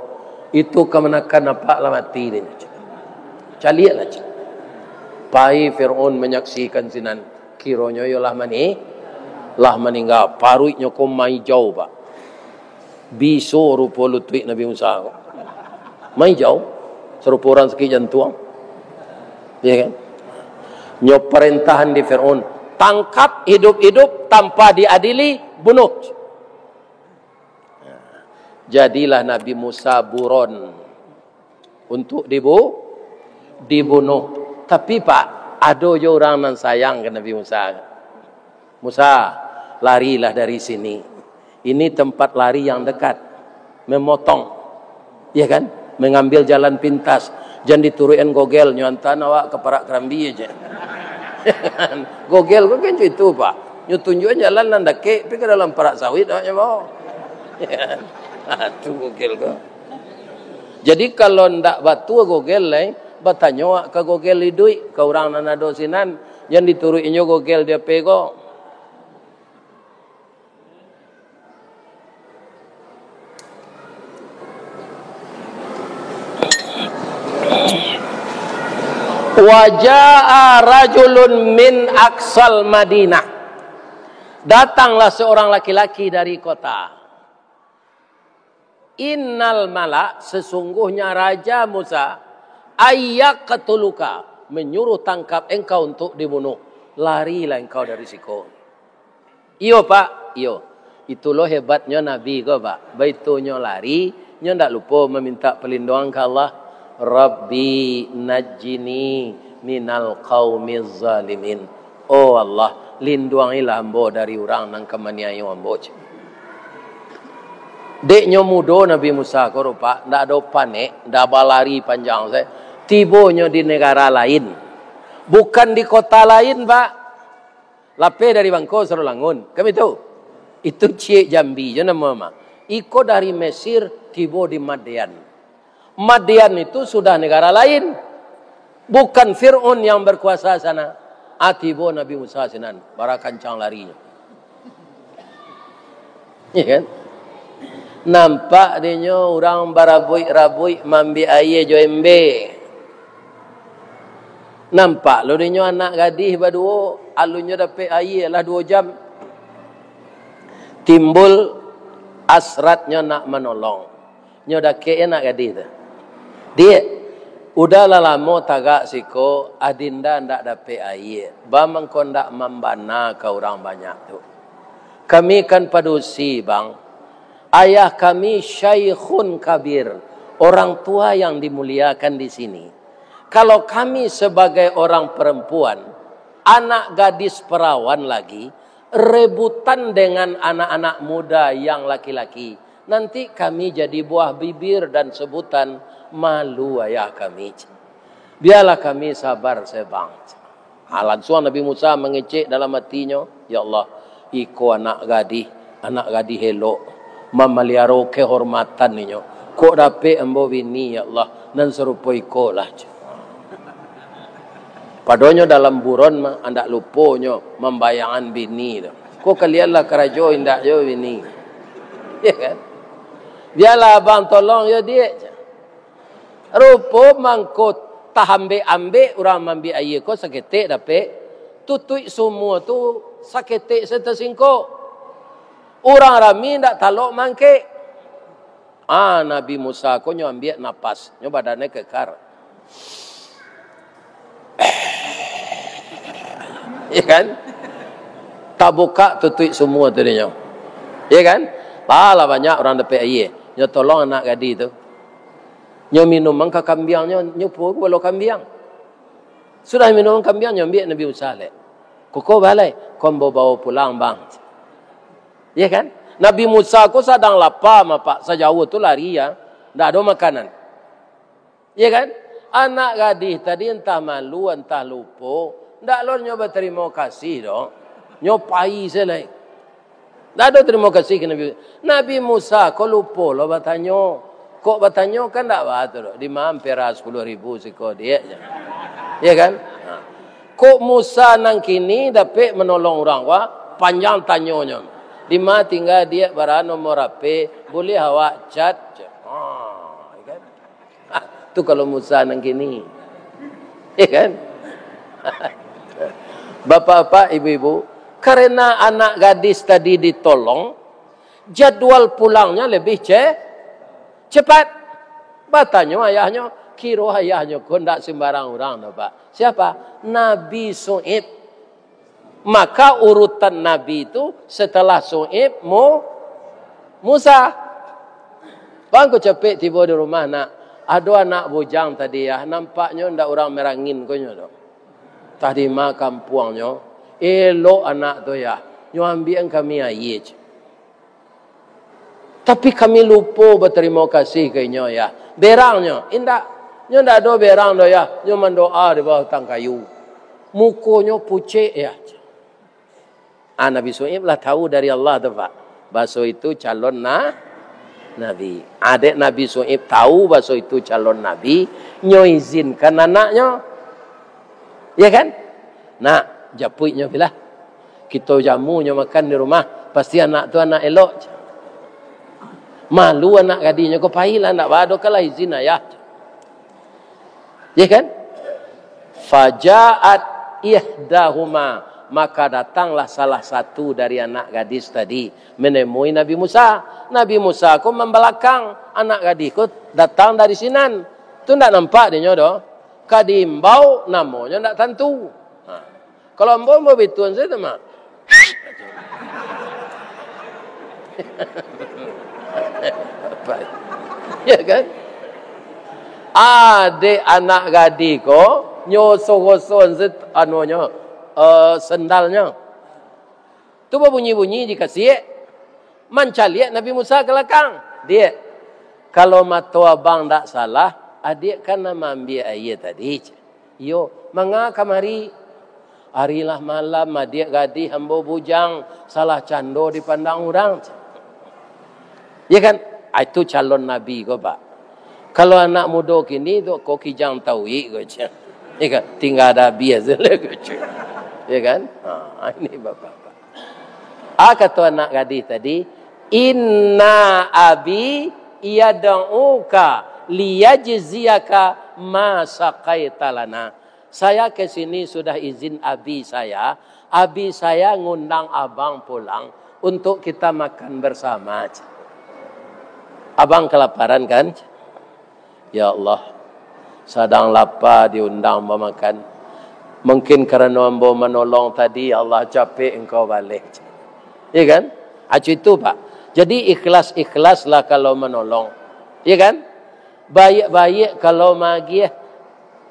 itu kamanakan apak lah mati ni. Caliaklah, cek. Pai Fir'aun manyaksikan sinan, kironyo iyo lah mani-, lah maningga. Paruiknyo ko maijau, Pak. Biso rupo lutuik Nabi Musa ko. Maijau, sarupo urang sakik jantuang. Ya kan? Nyo parintahan di Fir'aun, tangkap hidup-hidup, tanpa diadili, bunuh. Jadilah Nabi Musa buron untuk dibu-, dibunuh. Tapi, Pak, ado jo urang nan sayang ka Nabi Musa. "Musa, larilah dari sini. Ini tempat lari yang dekat. Memotong." Ya kan? Mengambil jalan pintas. Jan dituruikan Google, nyo antaan awak ka parak karambia, cek. Google ko kan cak itu, Pak. Nyo tunjuakan jalan nan dakek, pai ka dalam parak sawit awak nyo bawa. Ya kan? Ah, tu Google ko. Jadi, kalau ndak batua Google lai, batanyo awak ka Google iduik, ka urang nan ado sinan, jan dituruik inyo Google di H P ko. Wa jaa rajulun min aqsal Madinah. Datanglah seorang laki-laki dari kota. Innal malak, sesungguhnya Raja Musa, ayyaqtuluka, menyuruh tangkap engkau untuk dibunuh. Larilah engkau dari siko. Iyo, Pak, iyo. Itu lo hebatnyo Nabi ko, Pak. Baitu nyo lari, nyo ndak lupo mamintak palinduangan ka Allah. "Rabbi najjini minal qaumiz zalimin." "Oh Allah, linduangilah ambo dari urang nan ka maniayo ambo," cek. Dek nyo mudo Nabi Musa ko, Pak, ndak ado panek, ndak balari panjang sajo. Tibonyo di negara lain. Bukan di kota lain, Pak. Lapeh dari Bangko Sarulangun, kan itu? Itu ciek Jambi jo namo mah. Iko dari Mesir tibo di Madian. Madian itu sudah negara lain. Bukan Fir'aun yang berkuasa sana. Ah, tibo Nabi Musa sinan, bara kancang larinyo. Ya kan? Nampak dinyo urang barabuik-rabuik maambiak aia jo embe. Nampak lo dinyo anak gadih baduo, alunnyo dapek aia lah duo jam. Timbul asratnyo nak manolong. Nyo dakek anak gadih tu. "Diak, udah lah lamo tagak siko, adinda ndak dapek aia. Baa mangko ndak mambana ka urang banyak tu? Kami kan padusi, Bang. Ayah kami syaikhun kabir, orang tua yang dimuliakan di sini. Kalau kami sebagai orang perempuan, anak gadis perawan lagi, rebutan dengan anak-anak muda yang laki-laki, nanti kami jadi buah bibir dan sebutan malu ayah kami. Biarlah kami sabar sajo, Bang." Ah, lansuang Nabi Musa mangecek dalam atinyo, "Ya Allah, iko anak gadih, anak gadih elok, mamaliaro kehormatan inyo. Kok dapek ambo bini, ya Allah, nan sarupo iko lah." Padonyo dalam buron mah, andak lupo nyo mambayangan bini tu. Ko kalian lah karajo indak jo bini. Ya kan? "Biarlah abang tolong yo, Diak." Rupo mangko tahambek-ambek urang maambiak aia ko saketek dapek, tutuik sumua tu saketek se tasingkok. Urang rami ndak talok mangkek. Ah, Nabi Musa ko nyo ambiak napas, nyo badannyo kekar. Ya kan? Tabukak tutuik sumua tu dinyo. Iya kan? Lah, lah banyak urang dapek aia. Nyo tolong anak gadih tu. Nyo minum mangka kambiangnyo, nyo pun balo kambiang. Sudah minum kambiang, nyo ambiak Nabi Musa lek. Koko balai, ko ambo bawa pulang, Bang. Iya kan? Nabi Musa ko sadang lapa, Pak, sajauah tu lari, ya. Ndak ado makanan. Iya kan? Anak gadih tadi antah malu, antah lupo, ndak lo nyo batarimo kasih doh. Nyo pai se lai. Ndak ado tarimo kasih ka Nabi. Nabi Musa ko lupo lo batanyo. Kok batanyo kan ndak baa tu doh. Di ma ampera sapuluah ribu siko, Diak? Iya kan? Ha. Kok Musa nan kini dapek manolong urang ko, panjang tanyonyo. Di ma tingga, Diak, bara nomor H P, buliah awak chat? Ha, iya kan? Tu kalau Musa nan kini. Ya kan? Bapak-bapak, ibu-ibu, karena anak gadis tadi ditolong, jadwal pulangnya lebih ce-, cepat. Batanyo ayahnyo, kiro ayahnyo ko ndak sembarang urang doh, Pak. Siapa? Nabi Su'aib. Maka urutan nabi tu setelah Su'aib, Mu-, Musa. Bang ko capek tibo di rumah, nak. Ado anak bujang tadi, ya, nampaknyo ndak urang Merangin ko nyo tu. Tadi ma kampuangnyo, elok anak tu, ya. Nyo ambiakan kami aia, cek. Tapi kami lupo batarimo kasih ka inyo, ya. Berangnyo, indak. Nyo ndak ado berang doh, ya. Nyo mandoa di bawah batang kayu. Mukonyo pucek, ya. Ah, Nabi Su'aib lah tahu dari Allah tu, Pak. Baso itu calon na-, nabi. Ah, dek Nabi Su'aib tahu baso itu calon nabi, nyo izinkan anaknyo. Ya kan? Nak, japuiknyo pilah. Kito jamu nyo makan di rumah, pasti anak tu anak elok. Malu anak gadihnyo ko, pailah, ndak baa doh, kalah izin ayah. Ya kan? Faja'at ihdahuma, maka datanglah salah satu dari anak gadis tadi menemui Nabi Musa. Nabi Musa ko mambalakang, anak gadih ko datang dari sinan. Tu ndak nampak dinyo doh. Ka diimbau, namonyo ndak tantu. Ha. Kalau ambo, ambo bituan sajo tu, Mak. Ya kan? Adek anak gadih ko, nyo osoh-osohan se-, anunyo, eh, sandalnyo. Tu babunyi-bunyi di kasiak, mancaliak Nabi Musa ka lakang. "Diak, kalau mato abang ndak salah, adiak kan nan maambiak aia tadi," cek. "Iyo." "Manga kamari?" "Ari lah malam, adiak gadih ambo bujang, salah cando dipandang urang," cek. Ya kan? Ah, itu calon nabi ko, Pak. Kalau anak mudo kini tu, ko Kijang Tauik ko, cek. Ya kan? Tingga ado abiah se lah ko, cek. Ya kan? Ha, ini bapak-bapak. Ah, kato anak gadih tadi, "Inna abi yad'uka liyajziyaka ma saqaita lana." Saya ke sini sudah izin abi saya. Abi saya ngundang abang pulang untuk kita makan bersama. Abang kelaparan, kan? Ya Allah, sadang lapa diundang bamakan. Mungkin karano ambo manolong tadi, ya Allah, capek Engkau baleh. Ya kan? Acu itu, Pak. Jadi, ikhlas-ikhlaslah kalau manolong. Ya kan? Baiak-baiak kalau maagiah.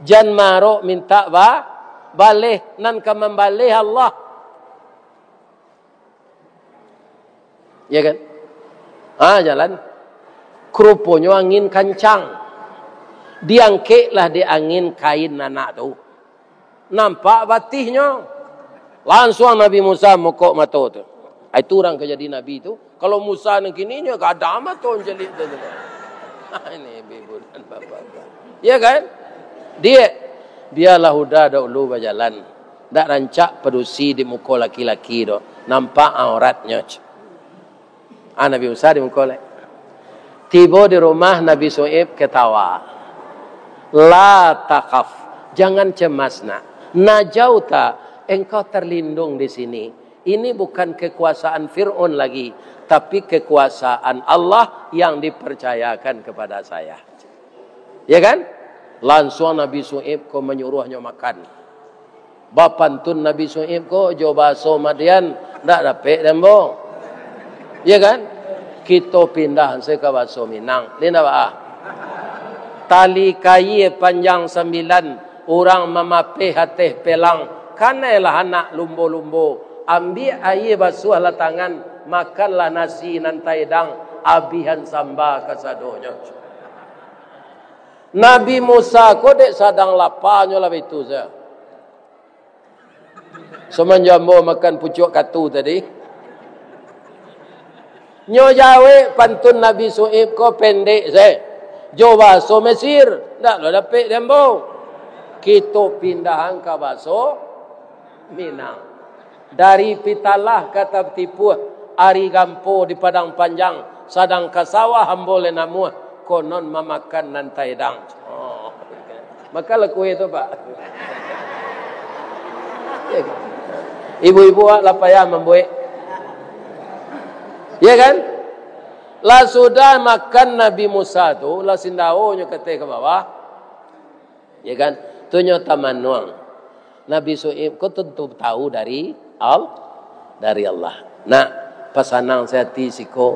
Jan marok mintak ba-, baleh, nan ka mambaleh Allah. Ya kan? Ah, jalan. Ruponyo angin kancang. Diangkeklah dek angin kain anak tu. Nampak batihnyo. Lansuang Nabi Musa mukok mato tu. Ah, itu urang ka jadi nabi tu. Kalau Musa nan kini nyo gadang mato mancaliak tu. Ah, ini ibu-ibu dan bapak-bapak. Ya kan? Diak, bialah Huda dahulu bajalan. Ndak rancak padusi di muko laki-laki doh. Nampak auratnyo, cek. Ah, Nabi Musa di muko lai. Tibo di rumah, Nabi Su'aib ketawa. "La takhaf, jangan cemas, nak. Najauta, engkau terlindung di sini. Ini bukan kekuasaan Fir'aun lagi, tapi kekuasaan Allah yang dipercayakan kepada saya." Ya kan? Lansuang Nabi Su'aib ko manyuruahnyo makan. Bapantun Nabi Su'aib ko jo bahaso Madian, Ndak dapek deh, ambo. Iya kan? Kito pindah se ka baso Minang. Lai ndak baa? Tali kaia panjang sambilan, urang mamapeh ateh pelang. Kanailah anak lumbo-lumbo, ambiak aia basuahlah tangan, makanlah nasi nan taedang, abihan samba kasadonyo. Nabi Musa ko dek sadang lapanyo lah baitu sajo. Samanjo ambo makan pucuak katu tadi. Nyo jawek pantun Nabi Su'aib ko pendek se. Jo baso Mesir, ndak lo dapek di ambo. Kito pindahan ka baso Minang. Dari Pitalah ka Tapatipuah, ari gampo di Padang Panjang, sadang ka sawah ambo lai namuah, konon mamakan nan taedang. Oh. Makanlah kue tu, Pak. Ibu-ibu awak lah payah mambuek. Ya kan? Lah sudah makan Nabi Musa tu, lah sindaonyo ka ateh ka bawah. Ya kan? Tu nyo tamanuang. Nabi Su'aib ko tantu tahu dari Al-, dari Allah. Nak, pasanang se ati siko.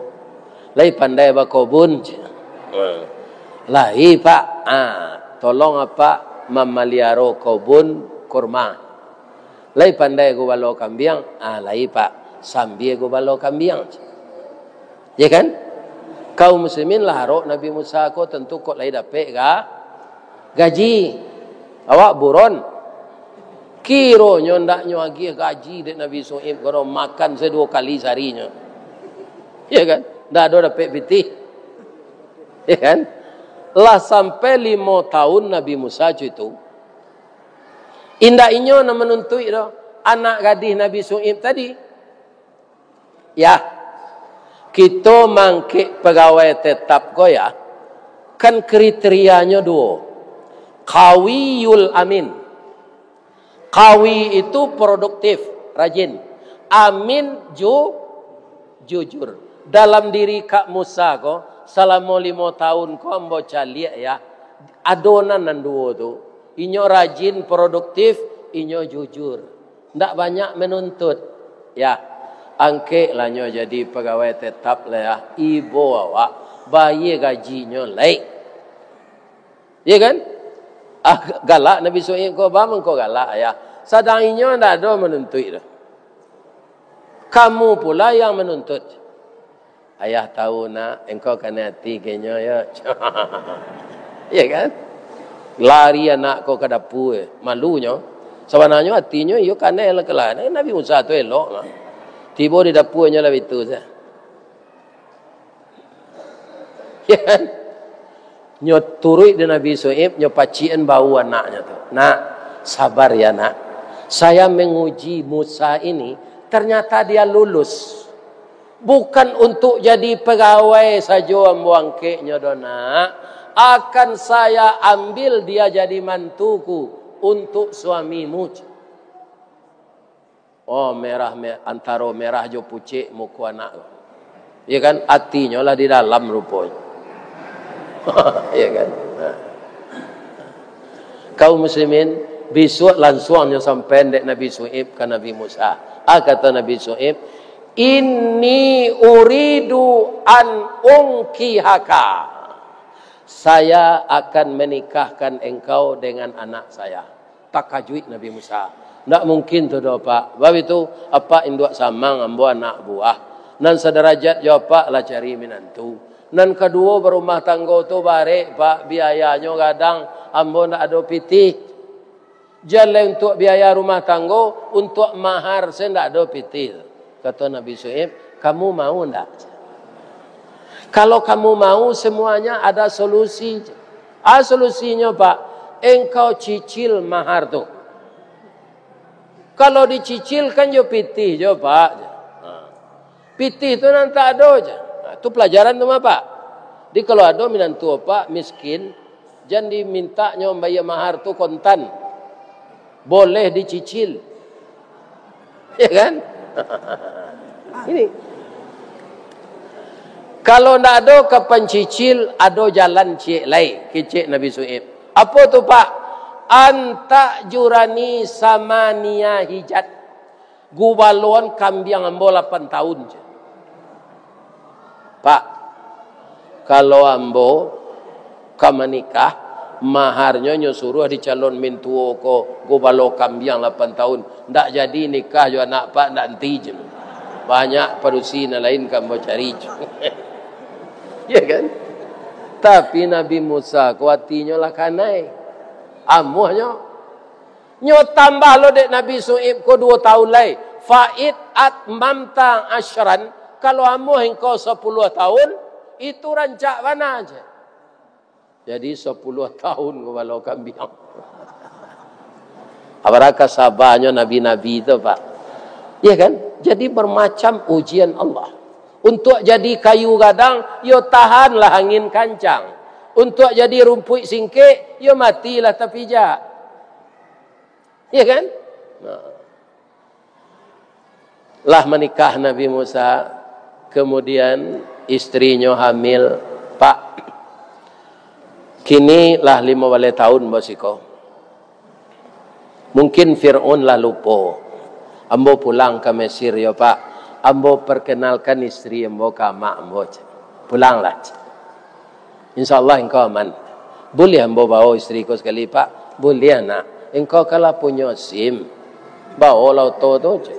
Lai pandai bakobun, cek. Lai, Pak. Ah, tolong Apak mamaliaro kobun kurma. Lai pandai gubalo kambiang? Ah, lai, Pak. Sambia gubalo kambiang, cek. Ya kan? Kaum muslimin lah arok Nabi Musa ko tantu kok lai dapek ga-, gaji. Awak buron. Kironyo ndaknyo agiah gaji dek Nabi Su'aib, karo makan se duo kali sarinyo. Ya kan? Ndak ado dapek pitih. Ya kan? Lah sampai limo tahun Nabi Musa co itu. Indak inyo nan manuntuik doh, anak gadih Nabi Su'aib tadi. Ya, kito mangkek pagawai tetap ko ya, kan kriterianyo duo. Qawiyul amin. Qawi itu produktif, rajin. Amin, ju-, jujur. Dalam diri Kak Musa ko, salamo limo tahun ko ambo caliak ya, ado nan, nan duo tu. Inyo rajin, produktif, inyo jujur. Ndak banyak manuntut. Ya, angkeklah nyo jadi pagawai tetap lah ya. Ibo awak, bayia gajinyo lai. Ya kan? Ah, galak Nabi Su'aib ko, ba mangko galak, ya. Sadang inyo ndak ado manuntuik tu. Kamu pula yang manuntut. Ayah tahu, nak, engkau kanai ati ka inyo, yo. Ya kan? Lari anak ko ka dapua, malunyo. Sabananyo atinyo, iyo kanai lah, Nabi Musa tu elok mah. Tibo di dapua nyo lah bitu sajo. Ya kan? Nyo turuik di Nabi Su'aib, nyo pacikan bahu anaknyo tu. "Nak, sabar ya, Nak. Saya menguji Musa ini, ternyata dia lulus. Bukan untuk jadi pegawai sajo ambo angkeknyo doh, Nak. Akan saya ambil dia jadi mantuku untuk suamimu." Oh, merah, me-, antaro merah jo pucek muko anak tu. Ya kan? Atinyo lah di dalam ruponyo. Ya kan? Nah. Kaum muslimin, bisuak lansuang nyo sampai dek Nabi Su'aib ka Nabi Musa. Ah, kato Nabi Su'aib, "Inni uridu an unkihaka." "Saya akan menikahkan engkau dengan anak saya." Takajuik Nabi Musa. "Ndak mungkin tu doh, Pak. Bab itu, apak induak samang, ambo anak buah. Nan sadarajat jo apak lah cari minantu. Nan kaduo, barumah tanggo tu barek, Pak, biayanyo gadang, ambo ndak ado pitih. Jan lai untuak biaya rumah tanggo, untuak mahar se ndak ado pitih." Kato Nabi Su'aib, "Kamu mau ndak? Kalau kamu mau, semuanya ada solusi." "Ah, solusinyo, Pak?" "Engkau cicil mahar tu. Kalau dicicil kan jo pitih jo, Pak." Ha. Pitih tu nan tak ado ja. Nah, tu pelajaran tu mah, Pak. Jadi kalau ado minantu apak miskin, jan dimintaknyo bayia mahar tu kontan. Boleh dicicil. Ya kan? Ini. Kalau ndak ado ka pancicil, ado jalan ciek lai, kecek Nabi Su'aib. Apo tu, Pak? "Antak jurani samania hijat." Gubaloan kambiang ambo lapan tahun, cek. Pak, kalau ambo ka manikah, maharnyo nyo suruah di calon mintuo ko gubalo kambiang lapan tahun. Ndak jadi nikah jo anak Pak, ndak enti, cek. Banyak padusi nan lain ka ambo cari, cek. Ya kan? Tapi Nabi Musa ko atinyo lah kanai. Amuahnyo. Nyo tambah lo dek Nabi Su'aib ko duo tahun lai. Fa in atmamta asyran, kalau amuah engkau sapuluah tahun, itu rancak bana, cek. Jadi sapuluah tahun gubalo kambiang. Abaraka sabanyo nabi-nabi tu, Pak. Ya kan? Jadi bermacam ujian Allah. Untuak jadi kayu gadang, yo tahanlah angin kancang. Untuak jadi rumpuik singkek, yo matilah tapijak. Ya kan? Nah. Lah manikah Nabi Musa, kemudian istrinyo hamil, Pak. Kini lah limo baleh tahun ambo siko. Mungkin Fir'aun lah lupo. Ambo pulang ka Mesir yo, Pak. Ambo perkenalkan istri ambo ka amak ambo, cek. Pulanglah, cek. Insya Allah engkau aman. Buliah ambo bao istri ko sakali, Pak? Buliah, Nak. Engkau kan lah punyo SIM. Baolah oto tu, cek.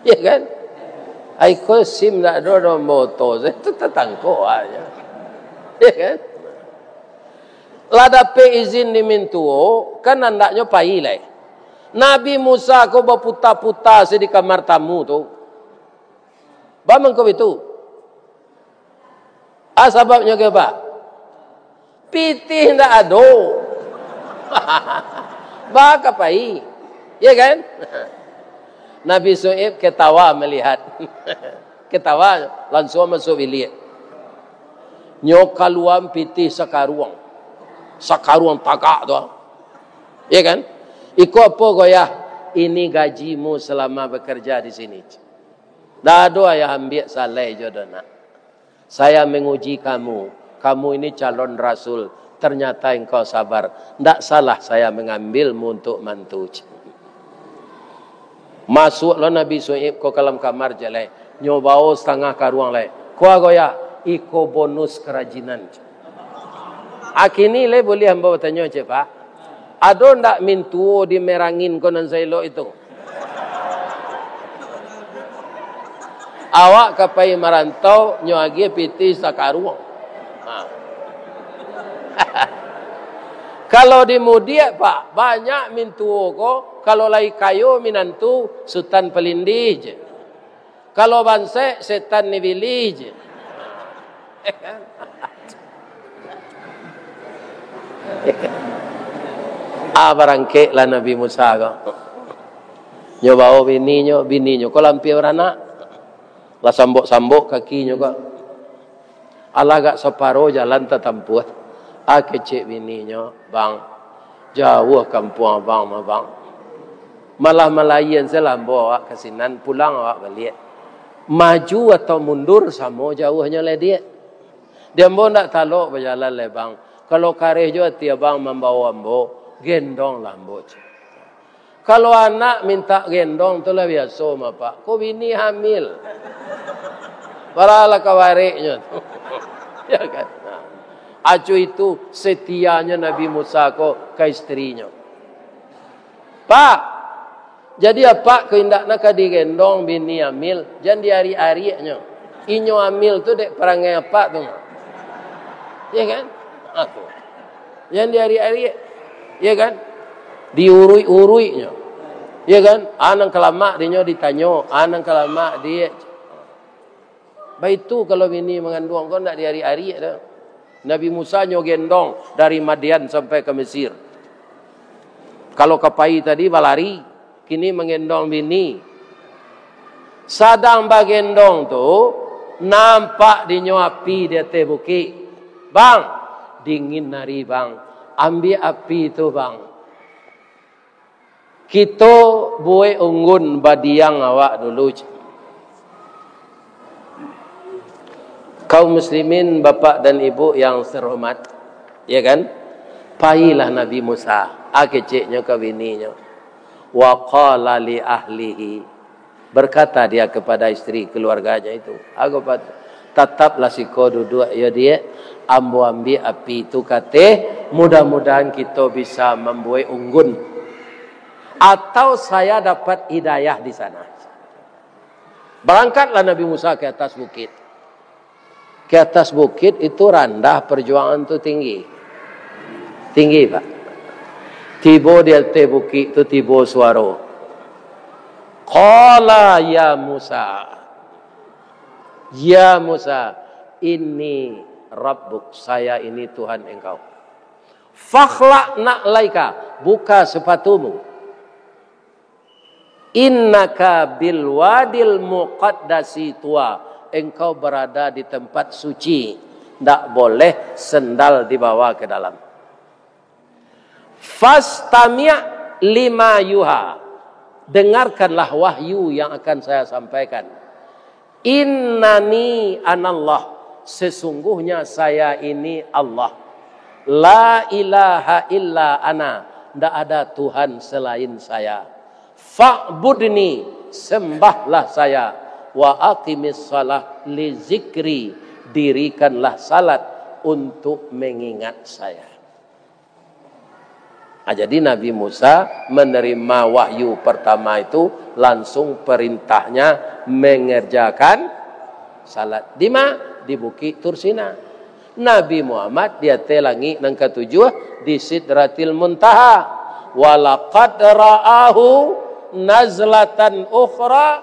Ya kan? Ai ko SIM ndak ado, ado ambo oto. Itu tatangkok aja. Ya kan? Lah dapek izin di mintuo, kan andaknyo pai lai. Nabi Musa ko baputa-puta se di kamar tamu tu. Baa mangko bitu? A sababnyo ko, Pak? Pitih ndak ado. Baa ka pai? Ya kan? Nabi Su'aib ketawa melihat. Ketawa, lansuang masuak biliak. Nyo kaluaan pitih sakaruang. Sakaruang tagak tu. Ya kan? Iko apo, Yah? Ini gajimu selama bekerja di sini. Ndak ado Ayah ambiak salai jo doh, Nak. Saya menguji kamu. Kamu ini calon rasul. Ternyata engkau sabar. Ndak salah saya mengambilmu untuk mantu. Masuak lo Nabi Su'aib ko ka dalam kamar, cek lai. Nyo bao satangah karuang lai. Ko ago, Yah? Iko bonus karajinan. Akini lai buliah ambo batanyo, cek, Pak? Ado ndak mintuo di Merangin ko nan saelok itu? Awak ka pai marantau, nyo agiah pitih sakaruang. Ha. Kalau di Mudiak, Pak, banyak mintuo ko, kalau lai kayo minantu, Sutan Palindih je. Kalau bansaik, setan ni bilih je. Ah, barangkeklah Nabi Musa ko. Nyo bao bininyo, bininyo ko lampia baranak. Lah sambok-sambok kakinyo ko. Alah agak saparo jalan tatampuah. Ah, kecek bininyo, "Bang, jauah kampuang abang mah, Bang. Malah malayian se lah ambo awak ka sinan, pulang awak baliak. Maju atau mundur, samo jauahnyo lai, Diak. Di ambo ndak talok bajalan lai, Bang. Kalau kareh jo ati abang mambao ambo, gendonglah ambo," cek. Kalau anak mintak gendong tu lah biaso mah, Pak. Ko bini hamil. Paralah ka bareknyo tu. Ya kan? Nah. Acu itu setianyo Nabi Musa ko ka istrinyo. Pak, jadi apak ko indak nak ka digendong bini hamil, jan diariak-ariaknyo. Inyo hamil tu dek parangai apak tu. Ya kan? Ha, tu. Jan diariak-ariak. Ya kan? Diuruik-uruiknyo. Ya kan? Anang kalamak dinyo ditanyo, anang kalamak di. Baitu kalau bini manganduang ko ndak diariak-ariak doh. Nabi Musa nyo gendong dari Madian sampai ka Mesir. Kalau ka pai tadi balari, kini manggendong bini. Sadang bagendong tu, nampak dinyo api di ateh bukik. "Bang, dingin ari, Bang. Ambiak api tu, Bang. Kito buek unggun badiang awak dulu," cek. Kaum muslimin, bapak dan ibu yang terhormat, ya kan? Pailah Nabi Musa, ah, keceknyo ka bininyo. Wa qala li ahlihi, berkata dia kepada isteri keluarganya itu, "Ago pat-, tataplah siko duduak, yo, Diak, ambo ambiak api tu kateh, mudah-mudahan kito bisa mambuek unggun, atau saya dapat hidayah di sana." Barangkatlah Nabi Musa ke atas bukit. Ke atas bukit itu randah, perjuangan tu tinggi. Tinggi, Pak. Tibo di ateh bukik tu, tibo suaro. Qala ya Musa. Ya Musa, inni rabbuk, saya ini Tuhan engkau. Fakhla'na alaika, buka sepatumu. Innaka bil wadil muqaddasi tuwa, engkau berada di tempat suci, ndak boleh sendal dibawa ke dalam. Fastami' lima yuha, dengarkanlah wahyu yang akan saya sampaikan. Innani anallah, sesungguhnya saya ini Allah. La ilaha illa ana, ndak ada Tuhan selain saya. Fa'budni, sembahlah saya. Wa aqimis shalah li zikri, dirikanlah salat untuk mengingat saya. Nah, jadi Nabi Musa menerima wahyu pertama itu langsung perintahnya mengerjakan salat. Di ma? Di Bukik Tursina. Nabi Muhammad di ateh langik nan katujuah di Sidratil Muntaha. Walaqad ra'ahu nazlatan ukhra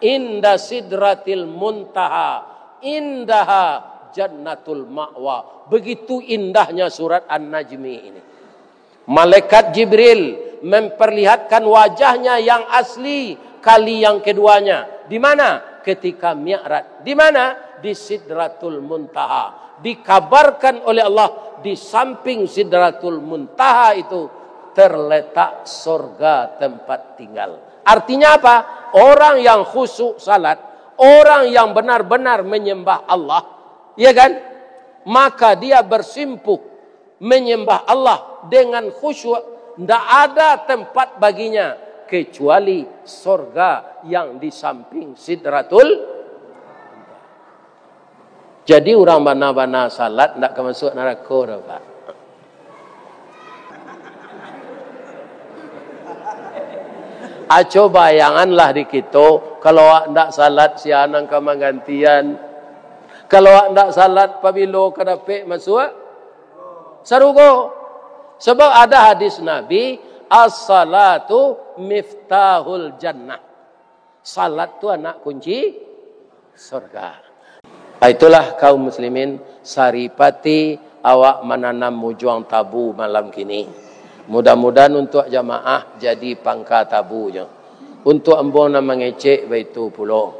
inda Sidratil Muntaha. Indaha jannatul ma'wa. Begitu indahnya surat An-Najmi ini. Malaikat Jibril memperlihatkan wajahnya yang asli kali yang keduanya. Di mana? Ketika Mi'raj. Di mana? Di Sidratul Muntaha. Dikabarkan oleh Allah, di samping Sidratul Muntaha itu terletak sorga tempat tinggal. Artinya apa? Orang yang khusyuk salat, orang yang benar-benar menyembah Allah, ya kan? Maka dia bersimpuh menyembah Allah dengan khusyuk, ndak ada tempat baginya kecuali sorga yang di samping Sidratul. Jadi, urang bana-bana salat ndak ka masuak narako doh, Pak. Aco bayanganlah di kito, kalau awak ndak salat, sia nan ka manggantian? Kalau awak ndak salat, pabilo ka dapek masuak sarugo? Sebab ada hadis Nabi, "As-salatu miftahul jannah." Salat tu anak kunci sorga. Ah, itulah kaum muslimin, saripati awak mananam ujuang tabu malam kini. Mudah-mudahan untuak jamaah jadi pangka tabunyo. Untuak ambo nan mangecek baitu pulo.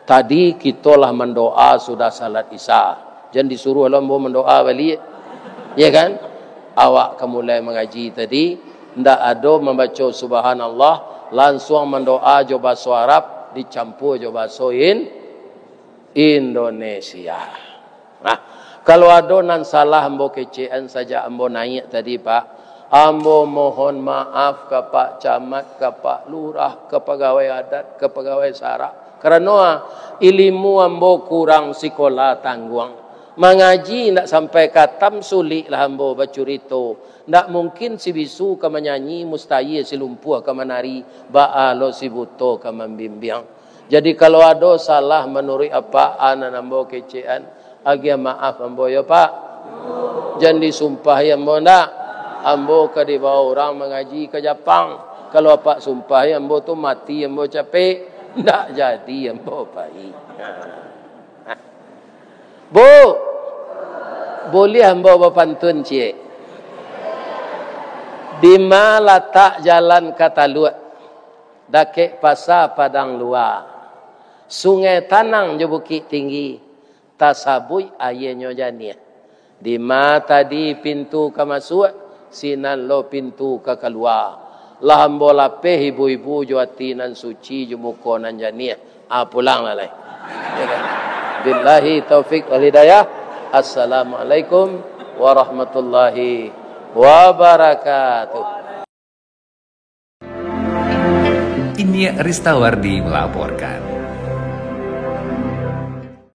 Tadi kito lah mandoa sudah salat Isya. Jan disuruah lo ambo mandoa baliak. Ya kan? Awak ka mulai mangaji tadi, ndak ado mambaco Subhanallah, lansuang mandoa jo baso Arab, dicampua jo baso In-, Indonesia. Nah, kalau ado nan salah ambo kecekan sajak ambo naiak tadi, Pak, ambo mohon maaf ka Pak Camat, ka Pak Lurah, ka pagawai adat, ka pagawai sara. Karano, ah, ilimu ambo kurang, sikola tangguang. Mangaji indak sampai katam, suliklah ambo bacurito. Ndak mungkin si bisu ka manyanyi, mustahil si lumpuah ka manari, baa lo si buto ka mambimbiang. Jadi, kalau ado salah manuruik apak, a nan ambo kecekan, agiah maaf ambo yo, Pak. Jan disumpahi ambo ndak. Ambo ka dibawa urang mangaji ka Japang. Kalau apak sumpahi ambo tu mati ambo capek, ndak jadi ambo pai. Bu, buliah ambo bapantun ciek? Di ma latak jalan ka Taluak? Dakek Pasa Padang Lua. Sungai Tanang jo Bukik Tinggi, tasabuik aianyo janiah. Di ma tadi pintu ka masuak, sinan lo pintu ka kalua. Lah ambo lapeh ibu-ibu jo ati nan suci jo muko nan janiah. Ah, pulanglah lai. Ya kan? Billahi taufik wal hidayah. Assalamualaikum warahmatullahi wabarakatuh. Iniak Ristawardi melaporkan.